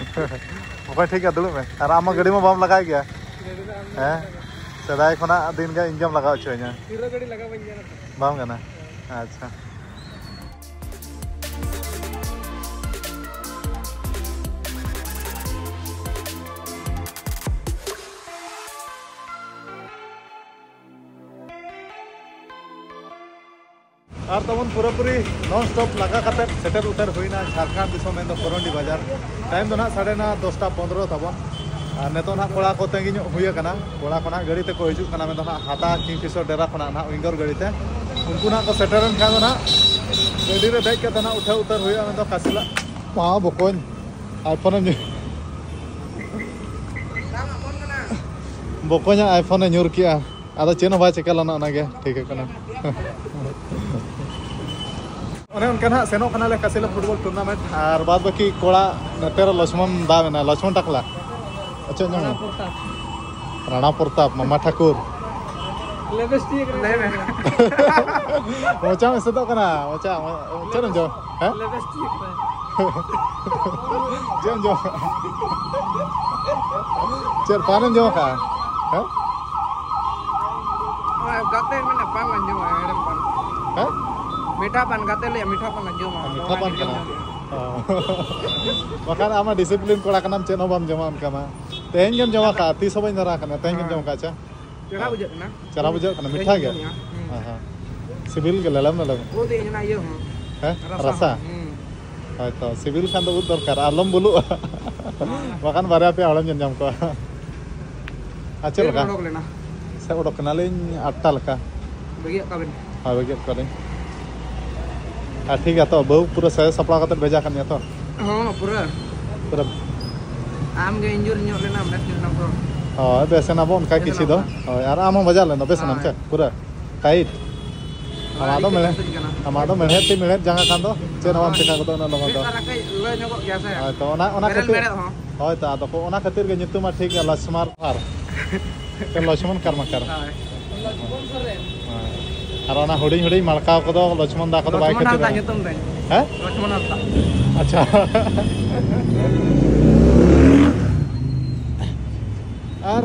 ᱵᱚᱠᱚᱧ ᱴᱷᱤᱠ ᱜᱮᱭᱟ, ᱫᱩᱲᱩᱵ ᱢᱮ᱾ ᱟᱨ ᱟᱢ ᱢᱟ ᱜᱟᱹᱰᱤ ᱢᱟ ᱵᱟᱢ ᱞᱟᱜᱟᱭ ᱜᱮᱭᱟ᱾ ᱜᱟᱹᱰᱤ ᱫᱚ ᱟᱢ ᱜᱮ ᱦᱮᱸ? ᱞᱟᱜᱟᱣ ᱢᱮ᱾ ᱥᱮᱫᱟᱭ ᱠᱷᱚᱱᱟᱜ ᱫᱤᱱ ᱜᱮ ᱤᱧ ᱜᱮᱢ ᱞᱟᱜᱟᱣ ᱦᱚᱪᱚᱧᱟ᱾ ᱦᱤᱨᱳ ᱜᱟᱹᱰᱤ ᱞᱟᱜᱟᱣ ᱵᱟᱹᱧ ᱜᱟᱱᱟ᱾ ᱵᱟᱢ ᱜᱟᱱᱟ? ᱟᱪᱪᱷᱟ᱾ ᱟᱨ ᱛᱟᱵᱚᱱ ᱯᱩᱨᱟᱹᱯᱩᱨᱤ non stop ᱞᱟᱜᱟ ᱠᱟᱛᱮᱫ ᱥᱮᱴᱮᱨ ᱩᱛᱟᱹᱨ ᱦᱩᱭᱱᱟ ᱡᱷᱟᱲᱠᱷᱚᱸᱰ ᱫᱤᱥᱚᱢ, ᱢᱮᱱᱫᱚ ᱠᱚᱨᱚᱱᱰᱤ ᱵᱟᱡᱟᱨ᱾ Time ᱫᱚ ᱱᱟᱦᱟᱜ ᱥᱟᱲᱮ ᱱᱚ, ᱫᱚᱥᱴᱟ ᱯᱚᱱᱨᱚ ᱛᱟᱵᱚᱱ᱾ ᱟᱨ ᱱᱤᱛᱚᱜ ᱱᱟᱦᱟᱜ ᱠᱚᱲᱟ ᱠᱚ ᱛᱟᱺᱜᱤ ᱧᱚᱜ ᱦᱩᱭ ᱟᱠᱟᱱᱟ᱾ ᱠᱚᱲᱟ ᱠᱚ ᱱᱟᱦᱟᱜ ᱜᱟᱹᱰᱤ ᱛᱮᱠᱚ ᱦᱤᱡᱩᱜ ᱠᱟᱱᱟ, ᱢᱮᱱᱫᱚ ᱱᱟᱦᱟᱜ ᱦᱟᱫᱟ ᱠᱤᱝᱯᱷᱤᱥᱚᱨ ᱰᱮᱨᱟ ᱠᱷᱚᱱᱟᱜ ᱱᱟᱦᱟᱜ ᱩᱭᱤᱝᱜᱚᱨ ᱜᱟᱹᱰᱤ ᱛᱮ᱾ ᱩᱱᱠᱩ ᱱᱟᱦᱟᱜ ᱠᱚ ᱥᱮᱴᱮᱨᱮᱱ ᱠᱷᱟᱱ ᱫᱚ ᱱᱟᱦᱟᱜ ᱜᱟᱹᱰᱤ ᱨᱮ ᱫᱮᱡ ᱠᱟᱛᱮ ᱱᱟᱦᱟᱜ ᱩᱴᱷᱟᱹᱣ ᱩᱛᱟᱹᱨ ᱦᱩᱭᱩᱜᱼᱟ, ᱢᱮᱱᱫᱚ ᱠᱟᱥᱤᱞᱟ᱾ ᱢᱟ ᱵᱚᱠᱚᱧ, iPhone ᱮᱢ ᱧᱩ-, ᱵᱚᱠᱚᱧᱟᱜ iPhone ᱮ ᱧᱩᱨ ᱠᱮᱜᱼᱟ᱾ ᱟᱫᱚ ᱪᱮᱫ ᱦᱚᱸ ᱵᱟᱭ ᱪᱤᱠᱟ ᱞᱮᱱᱟ, ᱚᱱᱟᱜᱮ ᱴᱷᱤᱠ ᱠᱟᱱᱟ᱾ ᱚᱱᱮ ᱚᱱᱠᱟ ᱱᱟᱦᱟᱜ ᱥᱮᱱᱚᱜ ᱠᱟᱱᱟᱞᱮ ᱠᱟᱥᱤᱞᱟ football tournament, ᱟᱨ ᱵᱟᱫ ᱵᱟᱹᱠᱤ ᱠᱚᱲᱟ ᱱᱚᱛᱮ ᱨᱮ ᱞᱚᱪᱷᱢᱚᱱ ᱫᱟ ᱢᱮᱱᱟᱭᱟ, ᱞᱚᱪᱷᱢᱚᱱ ᱴᱟᱠᱞᱟ᱾ ᱪᱮᱫ ᱧᱟᱢ ᱮᱱᱟ? ᱨᱟᱬᱟ ᱯᱨᱚᱛᱟᱯ, ᱢᱟᱢᱟ ᱴᱷᱟᱠᱩᱨ᱾ ᱞᱮᱵᱮᱥᱴᱤᱠ ᱨᱮ᱾ ᱞᱟᱹᱭ ᱢᱮ᱾ ᱢᱚᱪᱟᱢ ᱮᱥᱮᱫᱚᱜ ᱠᱟᱱᱟ, ᱢᱚᱪᱟ, ᱪᱮᱫ ᱮᱢ ᱡᱚᱢ? ᱦᱮᱸ? ᱞᱮᱵᱮᱥᱴᱤᱠ ᱨᱮ᱾ ᱪᱮᱫ ᱮᱢ ᱡᱚᱢ? ᱪᱮᱫ ᱯᱟᱱᱮᱢ ᱡᱚᱢ ᱟᱠᱟᱫᱼᱟ? ᱦᱮᱸ? ᱜᱟᱛᱮ ᱢᱮᱱᱟ ᱯᱟᱱ ᱞᱟᱝ ᱡᱚᱢᱟ, ᱦᱮᱲᱮᱢ ᱯᱟᱱ᱾ ᱦᱮᱸ? ᱢᱤᱴᱷᱟ ᱯᱟᱱ, ᱜᱟᱛᱮ ᱞᱟᱹᱭᱟ ᱢᱤᱴᱷᱟ ᱯᱟᱱ ᱞᱟᱝ ᱡᱚᱢᱟ᱾ ᱢᱤᱴᱷᱟ ᱯᱟᱱ ᱠᱟᱱᱟ᱾ ᱚ᱾ ᱵᱟᱠᱷᱟᱱ ᱟᱢ ᱢᱟ discipline ᱠᱚᱲᱟ ᱠᱟᱱᱟᱢ, ᱪᱮᱫ ᱦᱚᱸ ᱵᱟᱢ ᱡᱚᱢᱟ ᱚᱱᱠᱟ ᱢᱟ᱾ ᱛᱮᱦᱮᱧ ᱜᱮᱢ ᱡᱚᱢ ᱟᱠᱟᱫᱼᱟ, ᱛᱤᱥ ᱦᱚᱸ ᱵᱟᱹᱧ ᱫᱷᱟᱨᱟ ᱟᱠᱟᱱᱟ, ᱛᱮᱦᱮᱧ ᱜᱮᱢ ᱡᱚᱢ ᱟᱠᱟᱫᱼᱟ, ᱟᱪᱪᱷᱟ? ᱪᱮᱦᱨᱟ ᱵᱩᱡᱷᱟᱹᱜ ᱠᱟᱱᱟ᱾ ᱪᱮᱦᱨᱟ ᱵᱩᱡᱷᱟᱹᱜ ᱠᱟᱱᱟ, ᱢᱤᱴᱷᱟ ᱜᱮ? ᱦᱩᱸ᱾ ᱦᱮᱸ, ᱦᱮᱸ᱾ ᱥᱤᱵᱤᱞ ᱜᱮ, ᱞᱮᱞᱮᱢ ᱞᱮᱞᱮᱢ᱾ ᱩᱫ ᱤᱧ ᱚᱱᱟ ᱤᱭᱟᱹ ᱦᱚᱸ᱾ ᱦᱮᱸ? ᱨᱟᱥᱟ ᱨᱟᱥᱟ? ᱦᱚᱸ᱾ ᱦᱩᱸ᱾ ᱦᱳᱭᱛᱚ, ᱥᱤᱵᱤᱞ ᱠᱷᱟᱱ ᱫᱚ ᱩᱫ ᱫᱚᱨᱠᱟᱨ, ᱟᱞᱚᱢ ᱵᱩᱞᱩᱜᱼᱟ᱾ ᱦᱳᱭ᱾ ᱵᱟᱠᱷᱟᱱ ᱵᱟᱨᱭᱟ ᱯᱮᱭᱟ ᱦᱚᱲᱮᱢ ᱧᱮᱞ ᱧᱟᱢ ᱠᱚᱣᱟ᱾ ᱟᱨ ᱪᱮᱫ ᱛᱤᱨᱮ ᱞᱮᱠᱟ? ᱚᱰᱚᱠ ᱞᱮᱱᱟ? ᱥᱮ ᱚᱰᱚᱠ ᱠᱟᱱᱟᱞᱤᱧ ᱟᱴᱴᱟ ᱞᱮᱠᱟ᱾ ᱵᱟᱹᱜᱤᱭᱟᱜ ᱠᱟᱵᱤᱱ? ᱦᱳᱭ, ᱵᱟᱹᱜᱤᱭᱟᱜ ᱠᱚᱣᱟᱞᱤᱧ᱾ ᱟᱨ ᱴᱷᱤᱠ ᱜᱮᱭᱟ ᱛᱚ, ᱵᱟᱹᱦᱩ ᱯᱩᱨᱟᱹ ᱥᱟᱡᱟᱣ ᱥᱟᱯᱲᱟᱣ ᱠᱟᱛᱮ ᱵᱷᱮᱡᱟ ᱠᱟᱜ ᱢᱮᱭᱟ ᱛᱚ? ᱦᱚᱸ, ᱯᱩᱨᱟᱹ᱾ ᱯᱩᱨᱟᱹ᱾ ᱟᱢ ᱜᱮ ᱤᱧ ᱡᱳᱨ ᱧᱚᱜ ᱞᱮᱱᱟ, ᱵᱮᱥ ᱧᱚᱜ ᱮᱱᱟ ᱯᱩᱨᱟᱹ᱾ ᱦᱳᱭ, ᱵᱮᱥ ᱮᱱᱟ ᱵᱚᱱ ᱚᱱᱠᱟ ᱵᱮᱥ ᱠᱤᱪᱷᱩ ᱮᱱᱟ ᱫᱚ᱾ ᱯᱩᱨᱟᱹ᱾ ᱦᱳᱭ, ᱟᱨ ᱟᱢ ᱦᱚᱸ ᱵᱟᱡᱟᱣ ᱞᱮᱱᱟ, ᱵᱮᱥ ᱮᱱᱟᱢ ᱦᱳᱭ᱾ ᱪᱮ? ᱯᱩᱨᱟᱹ ᱴᱟᱭᱤᱴ? ᱦᱳᱭ, ᱟᱢᱟᱜ ᱫᱚ ᱟᱹᱰᱤ ᱢᱮᱬᱦᱮᱫ, ᱠᱮᱴᱮᱡ ᱠᱟᱱᱟ᱾ ᱟᱢᱟᱜ ᱫᱚ ᱢᱮᱬᱦᱮᱫ ᱛᱤ ᱢᱮᱬᱦᱮᱫ ᱡᱟᱸᱜᱟ ᱠᱷᱟᱱ ᱫᱚ ᱪᱮᱫ ᱦᱚᱸ ᱵᱟᱢ ᱦᱳᱭ᱾ ᱪᱮᱠᱟ ᱜᱚᱫᱚᱜ ᱩᱱᱟᱹᱜ ᱞᱚᱜᱚᱱ ᱢᱤᱫ ᱫᱚ᱾ ᱫᱷᱟᱨᱟ ᱠᱟᱹᱡ ᱞᱟᱹᱭ ᱧᱚᱜᱚᱜ ᱜᱮᱭᱟ ᱥᱮ᱾ ᱦᱳᱭ, ᱛᱚ ᱚᱱᱟ, ᱚᱱᱟ ᱵᱮᱨᱮᱞ ᱠᱷᱟᱹᱛᱤᱨ, ᱢᱮᱬᱦᱮᱫ ᱦᱚᱸ᱾ ᱦᱳᱭ, ᱛᱚ ᱟᱫᱚ ᱠᱚ, ᱚᱱᱟ ᱠᱷᱟᱹᱛᱤᱨ ᱜᱮ ᱧᱩᱛᱩᱢ ᱢᱟ ᱴᱷᱤᱠ ᱜᱮᱭᱟ, ᱞᱚᱪᱷᱢᱟᱨ ᱟᱨ ᱥᱮ ᱞᱚᱪᱷᱢᱚᱱ ᱠᱟᱨᱢᱟᱠᱟᱨ᱾ ᱦᱳᱭ᱾ ᱦᱳᱭ᱾ ᱟᱨ ᱚᱱᱟ ᱦᱩᱰᱤᱧ ᱦᱩᱰᱤᱧ ᱢᱟᱲᱠᱟᱣ ᱠᱚᱫᱚ ᱞᱚᱪᱷᱢᱚᱱ ᱫᱟ ᱠᱚᱫᱚ ᱵᱟᱭ ᱞᱚᱪᱷᱢᱚᱱ ᱦᱟᱸᱥᱫᱟ ᱠᱷᱟᱹᱛᱤᱨᱟ᱾ ᱧᱩᱛᱩᱢ ᱛᱟᱭ᱾ ᱦᱮᱸ? ᱞᱚᱪᱷᱢᱚᱱ ᱦᱟᱸᱥᱫᱟ᱾ ᱟᱪᱪᱷᱟ᱾ ᱟᱨ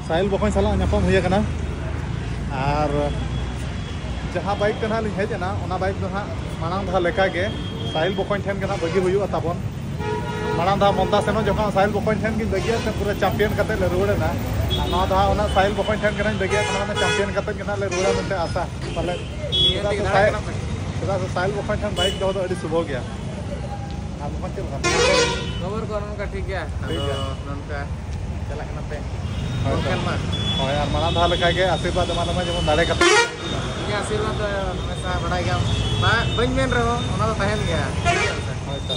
ᱥᱟᱦᱤᱞ ᱵᱚᱠᱚᱧ ᱥᱟᱞᱟᱜ ᱧᱟᱯᱟᱢ ᱦᱩᱭ ᱟᱠᱟᱱᱟ᱾ ᱟᱨ ᱡᱟᱦᱟᱸ ᱵᱟᱭᱤᱠ ᱛᱮ ᱱᱟᱦᱟᱜ ᱞᱤᱧ ᱦᱮᱡ ᱮᱱᱟ, ᱚᱱᱟ ᱵᱟᱭᱤᱠ ᱫᱚ ᱱᱟᱦᱟᱜ ᱢᱟᱲᱟᱝ ᱫᱷᱟᱣ ᱞᱮᱠᱟᱜᱮ ᱥᱟᱦᱤᱞ ᱵᱚᱠᱚᱧ ᱴᱷᱮᱱ ᱜᱮ ᱱᱟᱦᱟᱜ ᱵᱟᱹᱜᱤ ᱦᱩᱭᱩᱜᱼᱟ ᱛᱟᱵᱚᱱ᱾ ᱢᱟᱲᱟᱝ ᱫᱷᱟᱣ ᱢᱚᱱᱫᱟ ᱥᱮᱱᱚᱜ ᱡᱚᱠᱷᱚᱱ ᱥᱟᱦᱤᱞ ᱵᱚᱠᱚᱧ ᱴᱷᱮᱱ ᱜᱤᱧ ᱵᱟᱹᱜᱤᱭᱟᱫ ᱛᱮ ᱯᱩᱨᱟᱹ ᱪᱟᱢᱯᱤᱭᱟᱱ ᱠᱟᱛᱮ ᱞᱮ ᱨᱩᱣᱟᱹᱲ ᱮᱱᱟ᱾ ᱟᱨ ᱱᱚᱣᱟ ᱫᱷᱟᱣ ᱚᱱᱟ ᱥᱟᱦᱤᱞ ᱵᱚᱠᱚᱧ ᱴᱷᱮᱱ ᱜᱮ ᱱᱟᱦᱟᱜ ᱤᱧ ᱵᱟᱹᱜᱤᱭᱟᱫ ᱠᱟᱱᱟ, ᱢᱟᱱᱮ ᱪᱟᱢᱯᱤᱭᱟᱱ ᱠᱟᱛᱮ ᱜᱮ ᱱᱟᱦᱟᱜ ᱞᱮ ᱨᱩᱣᱟᱹᱲᱟ ᱢᱮᱱᱛᱮ ᱟᱥᱟ᱾ ᱯᱟᱞᱮ ᱱᱤᱭᱟᱹ ᱪᱮᱫᱟᱜ ᱛᱮᱜᱮ ᱥᱮ ᱫᱟᱲᱮ ᱥᱟᱦᱤᱞ, ᱠᱟᱱᱟ ᱯᱮ᱾ ᱪᱮᱫᱟᱜ ᱥᱮ ᱥᱟᱦᱤᱞ ᱵᱚᱠᱚᱧ ᱴᱷᱮᱱ ᱵᱟᱭᱤᱠ ᱫᱚᱦᱚ ᱫᱚ ᱟᱹᱰᱤ ᱥᱩᱵᱷᱚ ᱜᱮᱭᱟ᱾ ᱟᱨ ᱵᱚᱠᱚᱧ ᱪᱮᱫ ᱞᱮᱠᱟ? ᱠᱷᱚᱵᱚᱨ ᱠᱚ ᱱᱚᱝᱠᱟ ᱴᱷᱤᱠ ᱜᱮᱭᱟ᱾ ᱴᱷᱤᱠ ᱟᱫᱚ ᱜᱮᱭᱟ᱾ ᱱᱚᱝᱠᱟ ᱪᱟᱞᱟᱜ ᱠᱟᱱᱟ ᱯᱮ᱾ ᱦᱳᱭ ᱛᱚ᱾ ᱵᱚᱠᱚᱧ ᱢᱟ᱾ ᱦᱳᱭ, ᱟᱨ ᱢᱟᱲᱟᱝ ᱫᱷᱟᱣ ᱞᱮᱠᱟ ᱜᱮ ᱟᱥᱤᱨᱵᱟᱫᱽ ᱮᱢᱟ ᱞᱮᱢᱟ, ᱡᱮᱢᱚᱱ ᱫᱟᱲᱮ ᱠᱟᱛᱮ᱾ ᱤᱧᱟᱹᱜ ᱟᱥᱤᱨᱵᱟᱫᱽ ᱫᱚ ᱦᱟᱢᱮᱥᱟ ᱵᱟᱲᱟᱭ ᱜᱮᱭᱟᱢ᱾ ᱵᱟ-, ᱵᱟᱹᱧ ᱢᱮᱱ ᱨᱮᱦᱚᱸ, ᱚᱱᱟ ᱫᱚ ᱛᱟᱦᱮᱱ ᱜᱮᱭᱟ᱾ ᱴᱷᱤᱠ ᱜᱮᱭᱟ ᱥᱮ? ᱦᱳᱭ ᱛᱚ᱾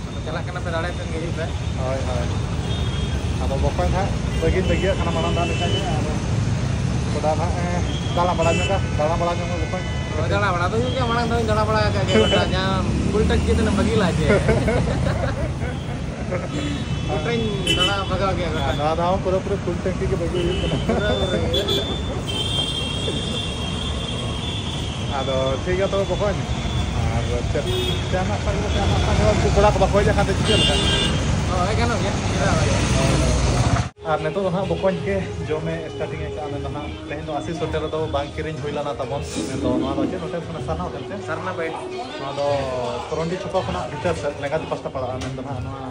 ᱟᱫᱚ ᱪᱟᱞᱟᱜ ᱠᱟᱱᱟ ᱯᱮ, ᱫᱟᱲᱮ ᱴᱷᱮᱱ ᱜᱮ ᱦᱤᱡᱩᱜ ᱯᱮ᱾ ᱦᱳᱭ, ᱦᱳᱭ᱾ ᱟᱫᱚ ᱵᱚᱠᱚᱧ ᱦᱟᱸᱜ ᱵᱟᱹᱜᱤᱧ ᱵᱟᱹᱜᱤᱭᱟᱜ ᱠᱟᱱᱟ ᱢᱟᱲᱟᱝ ᱫᱷᱟᱣ ᱞᱮᱠᱟ ᱜᱮ᱾ ᱟᱫᱚ ᱜᱚᱰᱟ ᱦᱟᱸᱜ, ᱮ, ᱫᱟᱬᱟ ᱵᱟᱲᱟ ᱧᱚᱜᱟ, ᱫᱟᱬᱟ ᱵᱟᱲᱟ ᱧᱚᱜᱟ ᱵᱚᱠᱚᱧ᱾ ᱦᱳᱭ, ᱫᱟᱬᱟ ᱵᱟᱲᱟ ᱫᱚ ᱦᱩᱭᱩᱜ ᱜᱮᱭᱟ, ᱢᱟᱲᱟᱝ ᱫᱷᱟᱣᱤᱧ ᱫᱟᱬᱟ ᱵᱟᱲᱟ ᱟᱠᱟᱫ ᱜᱮᱭᱟ ᱜᱚᱴᱟ, ᱡᱟᱦᱟᱸ ᱯᱷᱩᱞ ᱴᱟᱪ ᱠᱮᱫ ᱛᱟᱦᱮᱱᱟ ᱵᱷᱟᱹᱜᱤ ᱞᱟᱡ ᱜᱮ᱾ ᱜᱚᱴᱟᱧ ᱫᱟᱬᱟ ᱵᱷᱟᱜᱟᱣ ᱜᱮᱭᱟ ᱜᱚᱴᱟ᱾ ᱱᱚᱣᱟ ᱫᱷᱟᱣ ᱯᱩᱨᱟᱹᱯᱩᱨᱤ ᱯᱷᱩᱞ ᱴᱮᱝᱠᱤ ᱜᱮ ᱵᱟᱹᱜᱤ ᱦᱩᱭᱩᱜ ᱠᱟᱱᱟ᱾ ᱯᱩᱨᱟᱹᱯᱩᱨᱤ ᱜᱮ᱾ ᱟᱫᱚ ᱴᱷᱤᱠ ᱜᱮᱭᱟ ᱛᱚᱵᱮ ᱵᱚᱠᱚᱧ᱾ ᱟᱨ ᱪᱮᱫ ᱪᱟ ᱱᱟᱥᱛᱟ ᱠᱚ, ᱪᱟ ᱱᱟᱥᱛᱟ ᱠᱚ ᱩᱱᱠᱩ ᱠᱚᱲᱟ ᱠᱚ ᱵᱟᱠᱚ ᱦᱮᱡ ᱟᱠᱟᱱ ᱛᱮ ᱪᱤᱠᱟᱹ ᱞᱮᱠᱟ? ᱦᱳᱭ, ᱜᱟᱱᱚᱜ ᱜᱮᱭᱟ, ᱪᱮᱫᱟᱜ ᱵᱟᱝ? ᱟᱨ ᱱᱤᱛᱚᱜ ᱫᱚ ᱦᱟᱸᱜ ᱵᱚᱠᱚᱧ ᱜᱮ ᱡᱚᱢᱮ ᱥᱴᱟᱨᱴᱤᱝ ᱟᱠᱟᱫᱼᱟ᱾ ᱢᱮᱱᱫᱚ ᱦᱟᱸᱜ ᱛᱮᱦᱮᱧ ᱫᱚ ᱟᱥᱤᱥ ᱦᱳᱴᱮᱞ ᱨᱮᱫᱚ ᱵᱟᱝ ᱠᱤᱨᱤᱧ ᱦᱩᱭ ᱞᱮᱱᱟ ᱛᱟᱵᱚᱱ᱾ ᱢᱮᱱᱫᱚ ᱱᱚᱣᱟ ᱫᱚ ᱪᱮᱫ ᱦᱳᱴᱮᱞ ᱠᱟᱱᱟ? ᱥᱟᱨᱱᱟ ᱦᱳᱴᱮᱞ ᱥᱮ? ᱥᱟᱨᱱᱟ ᱵᱟᱭᱤᱴ᱾ ᱱᱚᱣᱟ ᱫᱚ ᱠᱚᱨᱚᱱᱰᱤ ᱪᱷᱚᱠᱚ ᱠᱷᱚᱱᱟᱜ ᱵᱷᱤᱛᱟᱹᱨ ᱥᱮᱫ ᱞᱮᱸᱜᱟᱛᱤ ᱯᱟᱥᱴᱟ ᱯᱟᱲᱟᱜᱼᱟ᱾ ᱢᱮᱱᱫᱚ ᱦᱟᱸᱜ ᱱᱚᱣᱟ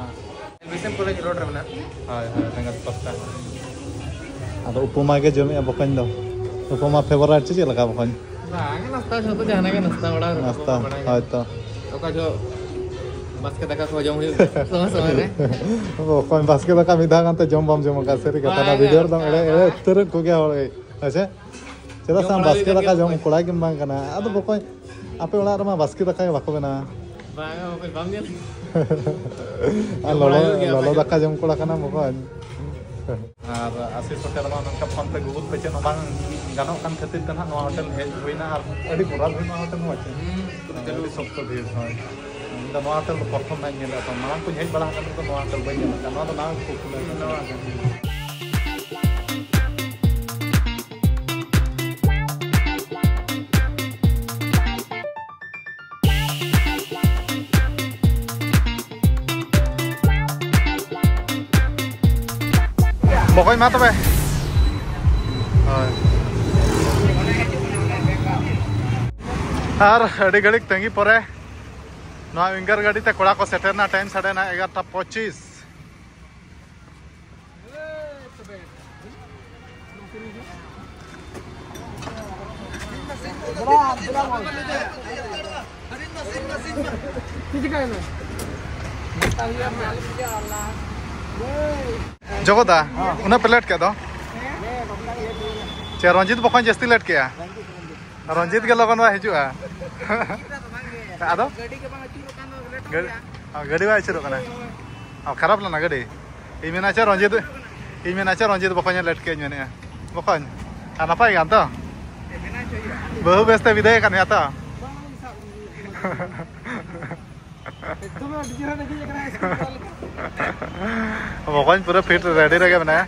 ᱵᱤᱥᱮᱢ ᱠᱚᱞᱮᱡᱽ ᱨᱳᱰ ᱨᱮ ᱢᱮᱱᱟᱜᱼᱟ᱾ ᱦᱳᱭ, ᱦᱳᱭ, ᱞᱮᱸᱜᱟᱛᱤ ᱯᱟᱥᱴᱟ᱾ ᱟᱫᱚ ᱩᱯᱚᱢᱟ ᱜᱮ ᱡᱚᱢᱮᱜᱼᱟ ᱵᱚᱠᱚᱧ ᱫᱚ᱾ ᱩᱯᱚᱢᱟ ᱯᱷᱮᱵᱟᱨᱟᱭᱤᱴ ᱪᱮ ᱪᱮᱫ ᱞᱮᱠᱟ ᱵᱚᱠᱚᱧ? ᱵᱟᱝ, ᱱᱟᱥᱛᱟ ᱡᱷᱚᱛᱚ ᱡᱟᱦᱟᱱᱟᱜ ᱜᱮ ᱱᱟᱥᱛᱟ ᱚᱲᱟᱜ ᱨᱮ ᱱᱟᱥᱛᱟ, ᱵᱟᱲᱟᱭ ᱜᱮ᱾ ᱦᱳᱭ ᱛᱚ᱾ ᱚᱠᱟ ᱡᱚᱦᱚᱜ ᱵᱟᱥᱠᱮ ᱫᱟᱠᱟ ᱠᱚ ᱡᱚᱢ ᱦᱩᱭᱩᱜ ᱜᱮᱭᱟ ᱥᱚᱢᱚᱭ ᱥᱚᱢᱚᱭ ᱨᱮ᱾ ᱚᱠᱚᱭ ᱵᱟᱥᱠᱮ ᱫᱟᱠᱟ ᱢᱤᱫ ᱫᱷᱟᱣ ᱜᱟᱱ ᱛᱮ ᱡᱚᱢ ᱵᱟᱢ ᱡᱚᱢ ᱟᱠᱟᱫ, ᱥᱟᱹᱨᱤ ᱠᱟᱛᱷᱟ᱾ ᱚᱱᱟ ᱵᱟᱝ, ᱵᱷᱤᱰᱤᱭᱳ ᱨᱮᱫᱚᱢ ᱚᱱᱠᱟ ᱮᱲᱮ, ᱮᱲᱮ ᱵᱟᱝ᱾ ᱩᱛᱟᱹᱨᱮᱫ ᱠᱚᱜᱮᱭᱟ ᱦᱚᱲ ᱜᱮ᱾ ᱦᱮᱸ ᱥᱮ? ᱪᱮᱫᱟᱜ ᱥᱮ ᱡᱚᱢ ᱟᱢ ᱵᱟᱲᱟ ᱵᱟᱥᱠᱮ ᱦᱩᱭᱩᱜ ᱫᱟᱠᱟ ᱜᱮᱭᱟ ᱡᱚᱢ ᱵᱚᱠᱚᱧ᱾ ᱠᱚᱲᱟ ᱜᱮᱢ ᱵᱟᱝ ᱠᱟᱱᱟ᱾ ᱟᱫᱚ ᱵᱚᱠᱚᱧ, ᱟᱯᱮ ᱚᱲᱟᱜ ᱨᱮᱢᱟ ᱵᱟᱥᱠᱮ ᱫᱟᱠᱟ ᱜᱮ ᱵᱟᱠᱚ ᱵᱮᱱᱟᱣᱟ᱾ ᱵᱟᱝᱟ ᱵᱚᱠᱚᱧ, ᱵᱟᱢ ᱧᱮᱞ? ᱟᱨ ᱡᱚᱢ ᱞᱚᱞᱚ, ᱵᱟᱲᱟ ᱦᱩᱭᱩᱜ ᱜᱮᱭᱟ, ᱞᱚᱞᱚ ᱵᱟᱝ ᱫᱟᱠᱟ ᱡᱚᱢ ᱠᱚᱲᱟ ᱠᱟᱱᱟᱢ ᱵᱚᱠᱚᱧ᱾ ᱟᱨ ᱟᱥᱤᱥ ᱦᱳᱴᱮᱞ ᱨᱮᱢᱟ ᱱᱚᱝᱠᱟ ᱯᱷᱳᱱ ᱯᱮ, ᱜᱩᱜᱩᱞ ᱯᱮ ᱪᱮᱫ ᱦᱚᱸ ᱵᱟᱝ ᱜᱟᱱᱚᱜ ᱠᱟᱱ ᱠᱷᱟᱹᱛᱤᱨ ᱛᱮ ᱱᱟᱦᱟᱜ ᱱᱚᱣᱟ ᱦᱳᱴᱮᱞ ᱦᱮᱡ ᱦᱩᱭᱱᱟ᱾ ᱟᱨ ᱟᱹᱰᱤ ᱵᱚᱨᱵᱟᱫ ᱦᱩᱭᱱᱟ ᱦᱳᱴᱮᱞ ᱱᱚᱣᱟ ᱪᱮᱫ? ᱦᱩᱸ, ᱯᱩᱨᱟᱹ ᱪᱟᱹᱞᱩ᱾ ᱟᱹᱰᱤ ᱥᱚᱠᱛᱚ ᱵᱷᱤᱲ, ᱦᱳᱭ᱾ ᱤᱧ ᱫᱚ ᱱᱚᱣᱟ ᱦᱳᱴᱮᱞ ᱫᱚ ᱯᱨᱚᱛᱷᱚᱢ ᱱᱟᱜ ᱤᱧ ᱧᱮᱞᱮᱫ ᱛᱟᱦᱮᱸᱫ᱾ ᱢᱟᱲᱟᱝ ᱠᱚᱧ ᱦᱮᱡ ᱵᱟᱲᱟ ᱟᱠᱟᱱ ᱨᱮᱦᱚᱸ ᱱᱚᱣᱟ ᱦᱳᱴᱮᱞ ᱵᱟᱹᱧ ᱧᱮᱞ ᱟᱠᱟᱫ᱾ ᱱᱚᱣᱟ ᱫᱚ ᱱᱟᱣᱟ ᱠᱚ ᱠᱷᱩᱞᱟᱹᱣ ᱠᱟᱱᱟ᱾ ᱱᱚᱣᱟ ᱜᱮ᱾ ᱵᱚᱠᱚᱧ ᱢᱟ ᱛᱚᱵᱮ᱾ ᱦᱳᱭ᱾ ᱟᱨ ᱟᱹᱰᱤ ᱜᱷᱟᱹᱲᱤᱡ ᱛᱟᱺᱜᱤ ᱯᱚᱨᱮ ᱱᱚᱣᱟ ᱩᱭᱤᱝᱜᱟᱨ ᱜᱟᱹᱰᱤ ᱛᱮ ᱠᱚᱲᱟ ᱠᱚ ᱥᱮᱴᱮᱨ ᱨᱮᱱᱟᱜ ᱴᱟᱭᱤᱢ ᱥᱟᱰᱮ ᱮᱱᱟ ᱮᱜᱟᱨᱚᱴᱟ ᱯᱚᱸᱪᱤᱥ᱾ ᱡᱚᱜᱚᱫᱟ, ᱩᱱᱟᱹᱜ ᱯᱮ ᱞᱮᱴ ᱠᱮᱫ ᱫᱚ? ᱪᱮ, ᱨᱚᱧᱡᱤᱛ ᱵᱚᱠᱚᱧ ᱡᱟᱹᱥᱛᱤ ᱞᱮᱴ ᱠᱮᱜᱼᱟ? ᱨᱚᱧᱡᱤᱛ ᱜᱮ ᱞᱚᱜᱚᱱ ᱵᱟᱭ ᱦᱤᱡᱩᱜᱼᱟ᱾ ᱟᱫᱚ? ᱜᱟᱹᱰᱤ ᱜᱮ ᱵᱟᱝ ᱟᱹᱪᱩᱨᱚᱜ ᱠᱟᱱ ᱫᱚ, ᱞᱮᱴᱚᱜ ᱜᱟᱹᱰᱤ, ᱜᱮᱭᱟ᱾ ᱚ, ᱜᱟᱹᱰᱤ ᱵᱟᱭ ᱟᱹᱪᱩᱨᱚᱜ ᱠᱟᱱᱟ? ᱦᱳᱭ, ᱦᱳᱭ᱾ ᱚ, ᱠᱷᱟᱨᱟᱯ ᱞᱮᱱᱟ ᱜᱟᱹᱰᱤ? ᱤᱧ ᱢᱮᱱᱟ ᱪᱮ ᱨᱚᱧᱡᱤᱛ, ᱤᱧ ᱢᱮᱱᱟ ᱪᱮ ᱨᱚᱧᱡᱤᱛ ᱵᱚᱠᱚᱧ ᱞᱮᱴ ᱠᱮᱜᱼᱟᱧ ᱢᱮᱱᱮᱜᱼᱟ᱾ ᱵᱚᱠᱚᱧ, ᱟᱨ ᱱᱟᱯᱟᱭ ᱜᱮᱭᱟᱢ ᱛᱚ? ᱪᱮᱫ ᱢᱮᱱᱟ ᱪᱮ ᱦᱩᱭᱩᱜᱼᱟ? ᱵᱟᱹᱦᱩ ᱵᱮᱥᱛᱮ ᱵᱤᱫᱟᱹᱭ ᱟᱠᱟᱫ ᱢᱮᱭᱟ ᱛᱚ? ᱵᱟᱝ, ᱵᱟᱝ ᱥᱟᱵ ᱠᱟᱫᱟ᱾ ᱵᱚᱠᱚᱧ ᱯᱩᱨᱟᱹ ᱯᱷᱤᱴ ᱨᱮᱰᱤ ᱨᱮᱜᱮ ᱢᱮᱱᱟᱭᱟ᱾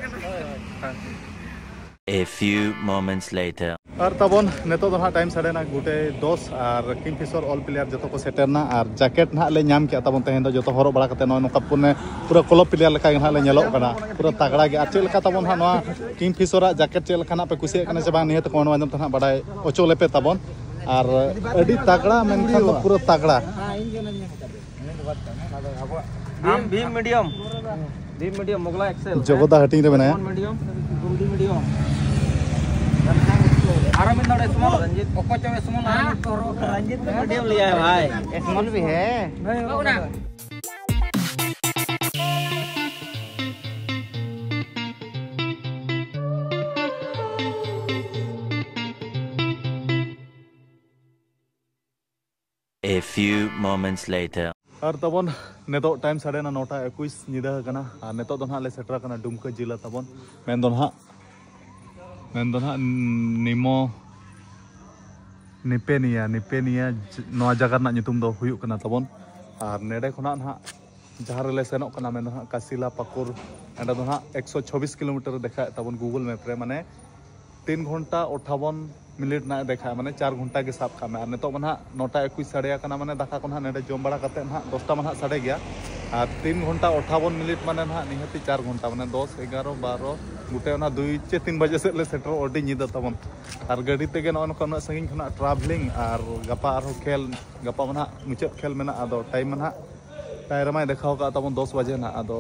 A few moments later. ᱟᱨ ᱛᱟᱵᱚᱱ ᱱᱤᱛᱚᱜ ᱫᱚ ᱱᱟᱦᱟᱜ ᱴᱟᱭᱤᱢ ᱥᱟᱰᱮᱱᱟ ᱜᱩᱴᱮ ᱫᱚᱥ, ᱟᱨ ᱠᱤᱝ ᱯᱷᱤᱥᱚᱨ ᱚᱞ ᱯᱞᱮᱭᱟᱨ ᱡᱚᱛᱚ ᱠᱚ ᱥᱮᱴᱮᱨᱱᱟ, ᱟᱨ ᱡᱟᱠᱮᱴ ᱱᱟᱦᱟᱜ ᱞᱮ ᱧᱟᱢ ᱠᱮᱜᱼᱟ ᱛᱟᱵᱚᱱ ᱛᱮᱦᱮᱧ ᱫᱚ ᱡᱚᱛᱚ ᱦᱚᱨᱚᱜ ᱵᱟᱲᱟ ᱠᱟᱛᱮ ᱱᱚᱜᱼᱚᱭ ᱱᱚᱝᱠᱟ ᱯᱩᱱᱮ ᱯᱩᱨᱟᱹ ᱠᱞᱚᱵ ᱯᱞᱮᱭᱟᱨ ᱞᱮᱠᱟ ᱜᱮ ᱱᱟᱦᱟᱜ ᱞᱮ ᱧᱮᱞᱚᱜ ᱠᱟᱱᱟ᱾ ᱯᱩᱨᱟᱹ ᱛᱟᱜᱲᱟ ᱜᱮ᱾ ᱟᱨ ᱪᱮᱫ ᱞᱮᱠᱟ ᱛᱟᱵᱚᱱ ᱦᱟᱸᱜ ᱱᱚᱣᱟ ᱠᱤᱝ ᱯᱷᱤᱥᱚᱨᱟᱜ ᱡᱟᱠᱮᱴ ᱪᱮᱫ ᱞᱮᱠᱟ ᱱᱟᱦᱟᱜ ᱯᱮ ᱠᱩᱥᱤᱭᱟᱜ ᱠᱟᱱᱟ ᱥᱮ ᱵᱟᱝ, ᱱᱤᱭᱟᱹ ᱛᱮ ᱠᱚᱢᱮᱱᱴ ᱢᱟᱫᱽᱫᱷᱚᱢ ᱛᱮ ᱱᱟᱦᱟᱜ ᱵᱟᱰᱟᱭ ᱦᱚᱪᱚ ᱞᱮᱯᱮ ᱛᱟᱵᱚᱱ᱾ ᱟᱨ ᱟᱹᱰᱤ ᱛᱟᱜᱲᱟ ᱢᱮᱱᱠᱷᱟᱱ ᱫᱚ ᱯᱩᱨᱟᱹ ᱛᱟᱜᱲᱟ᱾ ᱟᱢ ᱵᱷᱤᱢ ᱢᱤᱰᱤᱭᱟᱢ, ᱵᱷᱤᱢ ᱢᱤᱰᱤᱭᱟᱢ, ᱢᱳᱜᱽᱞᱟᱭ ᱮᱠᱥᱮᱞ᱾ ᱡᱚᱜᱚᱫᱟ ᱦᱟᱹᱴᱤᱧ ᱨᱮ ᱢᱮᱱᱟᱭᱟ᱾ ᱥᱩᱢᱚᱱ ᱢᱤᱰᱤᱭᱟᱢ, ᱜᱩᱢᱰᱤ ᱢᱤᱰᱤᱭᱟᱢ᱾ ᱟᱨᱚ ᱢᱤᱫ ᱦᱚᱲ ᱥᱩᱢᱚᱱ, ᱨᱚᱧᱡᱤᱛ᱾ ᱚᱠᱚᱭ ᱪᱚ ᱥᱩᱢᱚᱱ, ᱨᱚᱧᱡᱤᱛ ᱢᱤᱰᱤᱭᱟᱢ ᱞᱟᱹᱭᱟᱭ ᱵᱷᱟᱭ᱾ ᱥᱩᱢᱚᱱ ᱵᱷᱤ ᱦᱮ᱾ A few moments later. ᱟᱨ ᱛᱟᱵᱚᱱ ᱱᱤᱛᱚᱜ ᱴᱟᱭᱤᱢ ᱥᱟᱰᱮᱱᱟ ᱱᱚᱴᱟ ᱮᱠᱩᱥ ᱧᱤᱫᱟᱹ ᱟᱠᱟᱱᱟ, ᱟᱨ ᱱᱤᱛᱚᱜ ᱫᱚ ᱱᱟᱦᱟᱜ ᱞᱮ ᱥᱮᱴᱮᱨ ᱟᱠᱟᱱᱟ ᱰᱩᱢᱠᱟᱹ ᱡᱮᱞᱟ ᱛᱟᱵᱚᱱ᱾ ᱢᱮᱱᱫᱚ ᱱᱟᱦᱟᱜ, ᱢᱮᱱᱫᱚ ᱱᱟᱦᱟᱜ ᱱᱤᱢᱚ, ᱱᱤᱯᱮᱱᱤᱭᱟ, ᱱᱤᱯᱮᱱᱤᱭᱟ ᱡ-, ᱱᱚᱣᱟ ᱡᱟᱭᱜᱟ ᱨᱮᱱᱟᱜ ᱧᱩᱛᱩᱢ ᱫᱚ ᱦᱩᱭᱩᱜ ᱠᱟᱱᱟ ᱛᱟᱵᱚᱱ᱾ ᱟᱨ ᱱᱮᱰᱮ ᱠᱷᱚᱱᱟᱜ ᱱᱟᱦᱟᱜ ᱡᱟᱦᱟᱸ ᱨᱮᱞᱮ ᱥᱮᱱᱚᱜ ᱠᱟᱱᱟ, ᱢᱮᱱᱫᱚ ᱱᱟᱦᱟᱜ ᱠᱟᱥᱤᱞᱟ ᱯᱟᱹᱠᱩᱨ, ᱚᱸᱰᱮ ᱫᱚ ᱱᱟᱦᱟᱜ ᱮᱠᱥᱚ ᱪᱷᱚᱵᱵᱤᱥ ᱠᱤᱞᱳᱢᱤᱴᱟᱨ ᱫᱮᱠᱷᱟᱣᱮᱫ ᱛᱟᱵᱚᱱ ᱜᱩᱜᱩᱞ ᱢᱮᱯ ᱨᱮ, ᱢᱟᱱᱮ ᱛᱤᱱ ᱜᱷᱚᱱᱴᱟ ᱟᱴᱷᱟᱵᱚᱱ ᱢᱤᱱᱤᱴ ᱱᱟᱦᱟᱜ ᱮ ᱫᱮᱠᱷᱟᱜᱼᱟ, ᱢᱟᱱᱮ ᱪᱟᱨ ᱜᱷᱚᱱᱴᱟ ᱜᱮ ᱥᱟᱵ ᱠᱟᱜ ᱢᱮ᱾ ᱟᱨ ᱱᱤᱛᱚᱜ ᱢᱟ ᱱᱟᱦᱟᱜ ᱱᱚᱴᱟ ᱮᱠᱩᱥ ᱥᱟᱰᱮ ᱟᱠᱟᱱᱟ, ᱢᱟᱱᱮ ᱫᱟᱠᱟ ᱠᱚ ᱱᱟᱦᱟᱜ ᱱᱚᱰᱮ ᱡᱚᱢ ᱵᱟᱲᱟ ᱠᱟᱛᱮ ᱱᱟᱦᱟᱜ ᱫᱚᱥᱴᱟ ᱢᱟ ᱱᱟᱦᱟᱜ ᱥᱟᱰᱮ ᱜᱮᱭᱟ᱾ ᱟᱨ ᱛᱤᱱ ᱜᱷᱚᱱᱴᱟ ᱟᱴᱷᱟᱵᱚᱱ ᱢᱤᱱᱤᱴ ᱢᱟᱱᱮ ᱱᱟᱦᱟᱜ ᱱᱤᱦᱟᱹᱛᱤ ᱪᱟᱨ ᱜᱷᱚᱱᱴᱟ, ᱢᱟᱱᱮ ᱫᱚᱥ, ᱮᱜᱟᱨᱚ, ᱵᱟᱨᱚ, ᱜᱚᱴᱮ ᱚᱱᱟ ᱫᱩᱭ ᱪᱮ ᱛᱤᱱ ᱵᱟᱡᱮ ᱥᱮᱫ ᱞᱮ ᱥᱮᱴᱮᱨᱚᱜ, ᱟᱹᱰᱤ ᱧᱤᱫᱟᱹ ᱛᱟᱵᱚᱱ᱾ ᱟᱨ ᱜᱟᱹᱰᱤ ᱛᱮᱜᱮ ᱱᱚᱜᱼᱚᱭ ᱱᱚᱝᱠᱟ ᱩᱱᱟᱹᱜ ᱥᱟᱺᱜᱤᱧ ᱠᱷᱚᱱᱟᱜ ᱴᱨᱟᱵᱷᱮᱞᱤᱝ, ᱟᱨ ᱜᱟᱯᱟ ᱟᱨᱦᱚᱸ ᱠᱷᱮᱞ, ᱜᱟᱯᱟ ᱢᱟ ᱱᱟᱦᱟᱜ ᱢᱩᱪᱟᱹᱫ ᱠᱷᱮᱞ ᱢᱮᱱᱟᱜᱼᱟ, ᱟᱫᱚ ᱴᱟᱭᱤᱢ ᱢᱟ ᱱᱟᱦᱟᱜ ᱴᱟᱭᱤᱢ ᱨᱮᱢᱟᱭ ᱫᱮᱠᱷᱟᱣ ᱟᱠᱟᱫ ᱛᱟᱵᱚᱱ ᱫᱚᱥ ᱵᱟᱡᱮ ᱱᱟᱦᱟᱜ᱾ ᱟᱫᱚ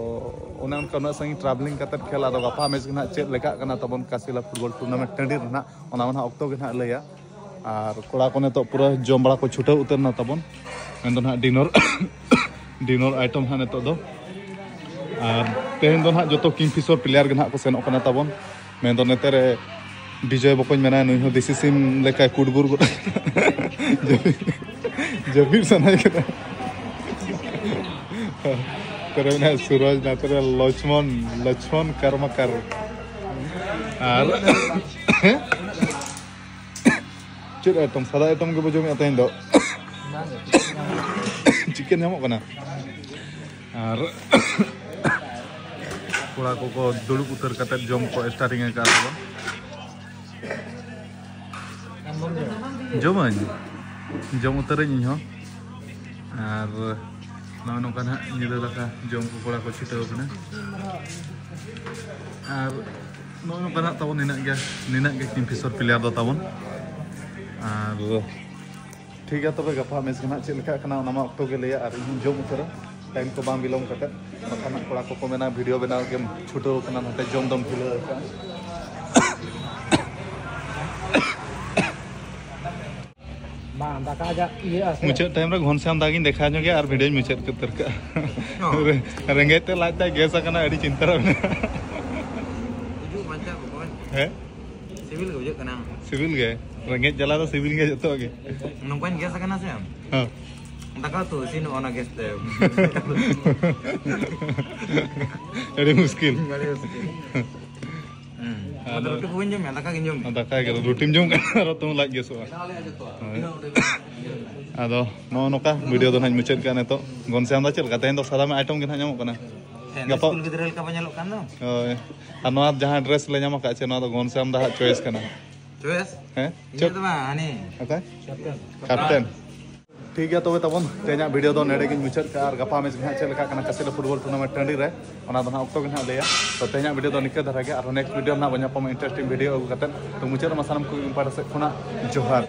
ᱚᱱᱮ ᱚᱱᱠᱟ ᱩᱱᱟᱹᱜ ᱥᱟᱺᱜᱤᱧ ᱴᱨᱟᱵᱷᱮᱞᱤᱝ ᱠᱟᱛᱮᱫ ᱠᱷᱮᱞ, ᱟᱫᱚ ᱜᱟᱯᱟ ᱢᱮᱪ ᱜᱮ ᱱᱟᱦᱟᱜ ᱪᱮᱫ ᱞᱮᱠᱟᱜ ᱠᱟᱱᱟ ᱛᱟᱵᱚᱱ ᱠᱟᱥᱤᱞᱟ ᱯᱷᱩᱴᱵᱚᱞ ᱴᱩᱨᱱᱟᱢᱮᱱᱴ ᱴᱟᱺᱰᱤ ᱨᱮ ᱱᱟᱦᱟᱜ, ᱚᱱᱟ ᱢᱟ ᱱᱟᱦᱟᱜ ᱚᱠᱛᱚ ᱜᱮ ᱱᱟᱦᱟᱜ ᱞᱟᱹᱭᱟ᱾ ᱟᱨ ᱠᱚᱲᱟ ᱠᱚ ᱱᱤᱛᱚᱜ ᱯᱩᱨᱟᱹ ᱡᱚᱢ ᱵᱟᱲᱟ ᱠᱚ ᱪᱷᱩᱴᱟᱹᱣ ᱩᱛᱟᱹᱨ ᱮᱱᱟ ᱛᱟᱵᱚᱱ, ᱢᱮᱱᱫᱚ ᱱᱟᱦᱟᱜ ᱰᱤᱱᱚᱨ, ᱰᱤᱱᱚᱨ ᱟᱭᱴᱮᱢ ᱱᱟᱦᱟᱜ ᱱᱤᱛᱚᱜ ᱫᱚ᱾ ᱟᱨ ᱛᱮᱦᱮᱧ ᱫᱚ ᱱᱟᱦᱟᱜ ᱡᱚᱛᱚ ᱠᱤᱝ ᱯᱷᱤᱥᱚᱨ ᱯᱞᱮᱭᱟᱨ ᱜᱮ ᱱᱟᱦᱟᱜ ᱠᱚ ᱥᱮᱱᱚᱜ ᱠᱟᱱᱟ ᱛᱟᱵᱚᱱ, ᱢᱮᱱᱫᱚ ᱱᱚᱛᱮ ᱨᱮ ᱵᱤᱡᱚᱭ ᱵᱚᱠᱚᱧ ᱢᱮᱱᱟᱭᱟ, ᱱᱩᱭ ᱦᱚᱸ ᱫᱮᱥᱤ ᱥᱤᱢ ᱞᱮᱠᱟᱭ ᱠᱩᱴᱵᱩᱨ ᱜᱚᱫ ᱟᱠᱟᱱᱟ᱾ ᱡᱟᱹᱯᱤᱫ, ᱡᱟᱹᱯᱤᱫ ᱥᱟᱱᱟᱭᱮ ᱠᱟᱱᱟ᱾ ᱱᱚᱛᱮ ᱨᱮ ᱢᱮᱱᱟᱭᱟ ᱥᱩᱨᱚᱡᱽ, ᱱᱚᱛᱮ ᱨᱮ ᱞᱚᱪᱷᱢᱚᱱ, ᱞᱚᱪᱷᱢᱚᱱ ᱠᱟᱨᱢᱟᱠᱟᱨ᱾ ᱟᱨ ᱪᱮᱫ ᱟᱭᱴᱮᱢ? ᱥᱟᱫᱟ ᱟᱭᱴᱮᱢ ᱜᱮᱵᱚ ᱡᱚᱢᱮᱫᱼᱟ ᱛᱮᱦᱮᱧ ᱫᱚ᱾ ᱪᱤᱠᱮᱱ ᱧᱟᱢᱚᱜ ᱠᱟᱱᱟ᱾ ᱟᱨ ᱠᱚᱲᱟ ᱠᱚᱠᱚ ᱫᱩᱲᱩᱵ ᱩᱛᱟᱹᱨ ᱠᱟᱛᱮ ᱡᱚᱢ ᱠᱚ starting ᱟᱠᱟᱫ ᱛᱟᱵᱚᱱ᱾ ᱡᱚᱢᱟᱹᱧ, ᱡᱚᱢ ᱩᱛᱟᱹᱨᱟᱹᱧ ᱤᱧ ᱦᱚᱸ᱾ ᱟᱨ ᱱᱚᱜᱼᱚᱭ ᱱᱚᱝᱠᱟ ᱱᱟᱦᱟᱜ ᱧᱤᱫᱟᱹ ᱫᱟᱠᱟ ᱡᱚᱢ ᱠᱚ ᱠᱚᱲᱟ ᱠᱚ ᱪᱷᱩᱴᱟᱹᱣ ᱠᱟᱱᱟ᱾ ᱟᱨ ᱱᱚᱜᱼᱚᱭ ᱱᱚᱝᱠᱟ ᱱᱟᱦᱟᱜ ᱛᱟᱵᱚᱱ ᱱᱤᱱᱟᱹᱜ ᱜᱮ, ᱱᱤᱱᱟᱹᱜ ᱜᱮ ᱠᱤᱝᱯᱷᱤᱥᱚᱨ ᱯᱞᱮᱭᱟᱨ ᱫᱚ ᱛᱟᱵᱚᱱ᱾ ᱟᱨ ᱴᱷᱤᱠ ᱜᱮᱭᱟ, ᱛᱚᱵᱮ ᱜᱟᱯᱟ ᱢᱮᱪ ᱜᱮ ᱱᱟᱦᱟᱜ ᱪᱮᱫ ᱞᱮᱠᱟᱜ ᱠᱟᱱᱟ ᱚᱱᱟ ᱢᱟ ᱚᱠᱛᱚ ᱜᱮ ᱞᱟᱹᱭᱟ᱾ ᱟᱨ ᱤᱧ ᱦᱚᱸᱧ ᱡᱚᱢ ᱩᱛᱟᱹᱨᱟ ᱴᱟᱭᱤᱢ ᱠᱚ ᱵᱟᱝ ᱵᱤᱞᱚᱢ ᱠᱟᱛᱮ, ᱵᱟᱠᱷᱟᱱ ᱦᱟᱸᱜ ᱠᱚᱲᱟ ᱠᱚᱠᱚ ᱢᱮᱱᱟ ᱵᱷᱤᱰᱤᱭᱳ ᱵᱮᱱᱟᱣ ᱜᱮᱢ ᱪᱷᱩᱴᱟᱹᱣ ᱠᱟᱱᱟ, ᱱᱚᱛᱮ ᱡᱚᱢ ᱫᱚᱢ ᱰᱷᱤᱞᱟᱹᱣ ᱟᱠᱟᱫᱼᱟ᱾ ᱵᱟᱝ, ᱫᱟᱠᱟ ᱡᱟ ᱤᱭᱟᱹᱜᱼᱟ ᱥᱮ᱾ ᱢᱩᱪᱟᱹᱫ ᱴᱟᱭᱤᱢ ᱨᱮ ᱜᱷᱚᱱᱥᱭᱟᱢ ᱫᱟ ᱜᱤᱧ ᱫᱮᱠᱷᱟᱣ ᱧᱚᱜᱮᱭᱟ ᱟᱨ ᱵᱷᱤᱰᱤᱭᱳᱧ ᱢᱩᱪᱟᱹᱫ ᱩᱛᱟᱹᱨ ᱠᱟᱜᱼᱟ᱾ ᱦᱚᱸ᱾ ᱨᱮᱸᱜᱮᱡ ᱛᱮ ᱞᱟᱡ ᱛᱟᱭ ᱜᱮᱥ ᱟᱠᱟᱱᱟ, ᱟᱹᱰᱤ ᱪᱤᱱᱛᱟᱹ ᱨᱮ ᱢᱮᱱᱟᱜᱼᱟ᱾ ᱦᱤᱡᱩᱜ ᱵᱟᱧᱪᱟᱣ ᱵᱚᱠᱚᱧ᱾ ᱦᱮᱸ? ᱥᱤᱵᱤᱞ ᱜᱮ ᱵᱩᱡᱷᱟᱹᱜ ᱠᱟᱱᱟ᱾ ᱥᱤᱵᱤᱞ ᱜᱮ, ᱨᱮᱸᱜᱮᱡ ᱡᱟᱞᱟ ᱫᱚ ᱥᱤᱵᱤᱞ ᱜᱮ ᱡᱚᱛᱚ ᱜᱮ᱾ ᱱᱚᱝᱠᱟᱧ ᱜᱮᱥ ᱟᱠᱟᱱᱟ ᱥᱮ᱾ ᱦᱮᱸ᱾ ᱫᱟᱠᱟ ᱩᱛᱩ ᱤᱥᱤᱱᱚᱜᱼᱟ ᱚᱱᱟ ᱜᱮᱥ ᱛᱮ᱾ ᱟᱹᱰᱤ ᱢᱩᱥᱠᱤᱞ᱾ ᱟᱹᱰᱤ ᱢᱩᱥᱠᱤᱞ᱾ ᱦᱩᱸ᱾ ᱟᱫᱚ ᱨᱩᱴᱤ ᱠᱚ ᱵᱟᱹᱧ ᱡᱚᱢ ᱢᱮᱭᱟ, ᱫᱟᱠᱟ ᱜᱤᱧ ᱡᱚᱢ ᱢᱮᱭᱟ᱾ ᱫᱟᱠᱟ ᱜᱮ, ᱨᱩᱴᱤᱢ ᱡᱚᱢ ᱠᱟᱜ ᱟᱨᱚ ᱛᱟᱹᱣ ᱞᱟᱡ ᱜᱮᱥᱚᱜᱼᱟ᱾ ᱦᱳᱭ᱾ ᱟᱫᱚ ᱱᱚᱜᱼᱚ ᱱᱚᱝᱠᱟ ᱵᱷᱤᱰᱤᱭᱳ ᱫᱚ ᱱᱟᱦᱟᱜ ᱢᱩᱪᱟᱹᱫ ᱠᱟᱜᱼᱟ ᱱᱤᱛᱚᱜ᱾ ᱜᱚᱱᱥᱭᱟᱢ ᱫᱟ, ᱪᱮᱫ ᱞᱮᱠᱟ ᱛᱮᱦᱮᱧ ᱫᱚ ᱥᱟᱫᱟ ᱢᱟ ᱟᱭᱴᱮᱢ ᱜᱮ ᱱᱟᱦᱟᱜ ᱧᱟᱢᱚᱜ ᱠᱟᱱᱟ? ᱛᱮᱦᱮᱧ ᱫᱚ ᱜᱟᱯᱟ ᱥᱠᱩᱞ ᱜᱤᱫᱽᱨᱟᱹ ᱞᱮᱠᱟ ᱵᱚᱱ ᱧᱮᱞᱚᱜ ᱠᱟᱱ ᱫᱚ᱾ ᱦᱳᱭ᱾ ᱟᱨ ᱱᱚᱣᱟ ᱡᱟᱦᱟᱸ ᱰᱨᱮᱥ ᱞᱮ ᱧᱟᱢ ᱟᱠᱟᱫ ᱪᱮ, ᱱᱚᱣᱟ ᱫᱚ ᱜᱚᱱᱥᱭᱟᱢ ᱫᱟ ᱦᱟᱜ ᱪᱚᱭᱮᱥ ᱠᱟᱱᱟ᱾ ᱪᱚᱭᱮᱥ? ᱦᱮᱸ? ᱤᱧᱟᱹᱜ ᱫᱚ ᱵᱟᱝ, ᱦᱟᱹᱱᱤ᱾ ᱚᱠᱚᱭ? ᱠᱮᱯᱴᱮᱱ᱾ ᱠᱮᱯᱴᱮᱱ᱾ ᱴᱷᱤᱠ ᱜᱮᱭᱟ, ᱛᱚᱵᱮ ᱛᱟᱵᱚᱱ ᱛᱮᱦᱮᱧᱟᱜ ᱵᱷᱤᱰᱤᱭᱳ ᱫᱚ ᱱᱮᱰᱮ ᱜᱤᱧ ᱢᱩᱪᱟᱹᱫ ᱠᱟᱜᱼᱟ᱾ ᱟᱨ ᱜᱟᱯᱟ ᱢᱮᱪ ᱜᱮ ᱦᱟᱸᱜ ᱪᱮᱫ ᱞᱮᱠᱟ ᱠᱟᱱᱟ ᱠᱟᱥᱤᱞᱟ ᱯᱷᱩᱴᱵᱚᱞ ᱴᱩᱨᱱᱟᱢᱮᱱᱴ ᱴᱟᱺᱰᱤ ᱨᱮ, ᱚᱱᱟ ᱫᱚ ᱦᱟᱸᱜ ᱚᱠᱛᱚ ᱜᱮ ᱦᱟᱸᱜ ᱞᱟᱹᱭᱟ᱾ ᱛᱚ ᱛᱮᱦᱮᱧᱟᱜ ᱵᱷᱤᱰᱤᱭᱳ ᱫᱚ ᱱᱤᱝᱠᱟᱹ ᱫᱷᱟᱨᱟ ᱜᱮ, ᱟᱨᱦᱚᱸ ᱱᱮᱠᱥᱴ ᱵᱷᱤᱰᱤᱭᱳ ᱨᱮ ᱦᱟᱸᱜ ᱵᱚᱱ ᱧᱟᱯᱟᱢᱟ ᱤᱱᱴᱟᱨᱮᱥᱴᱤᱝ ᱵᱷᱤᱰᱤᱭᱳ ᱟᱹᱜᱩ ᱠᱟᱛᱮ᱾ ᱛᱚ ᱢᱩᱪᱟᱹᱫ ᱨᱮ ᱢᱟ ᱥᱟᱱᱟᱢ ᱠᱚ ᱤᱧ ᱯᱟᱦᱴᱟ ᱥᱮᱫ ᱠᱷᱚᱱᱟᱜ ᱡᱚᱦᱟᱨ᱾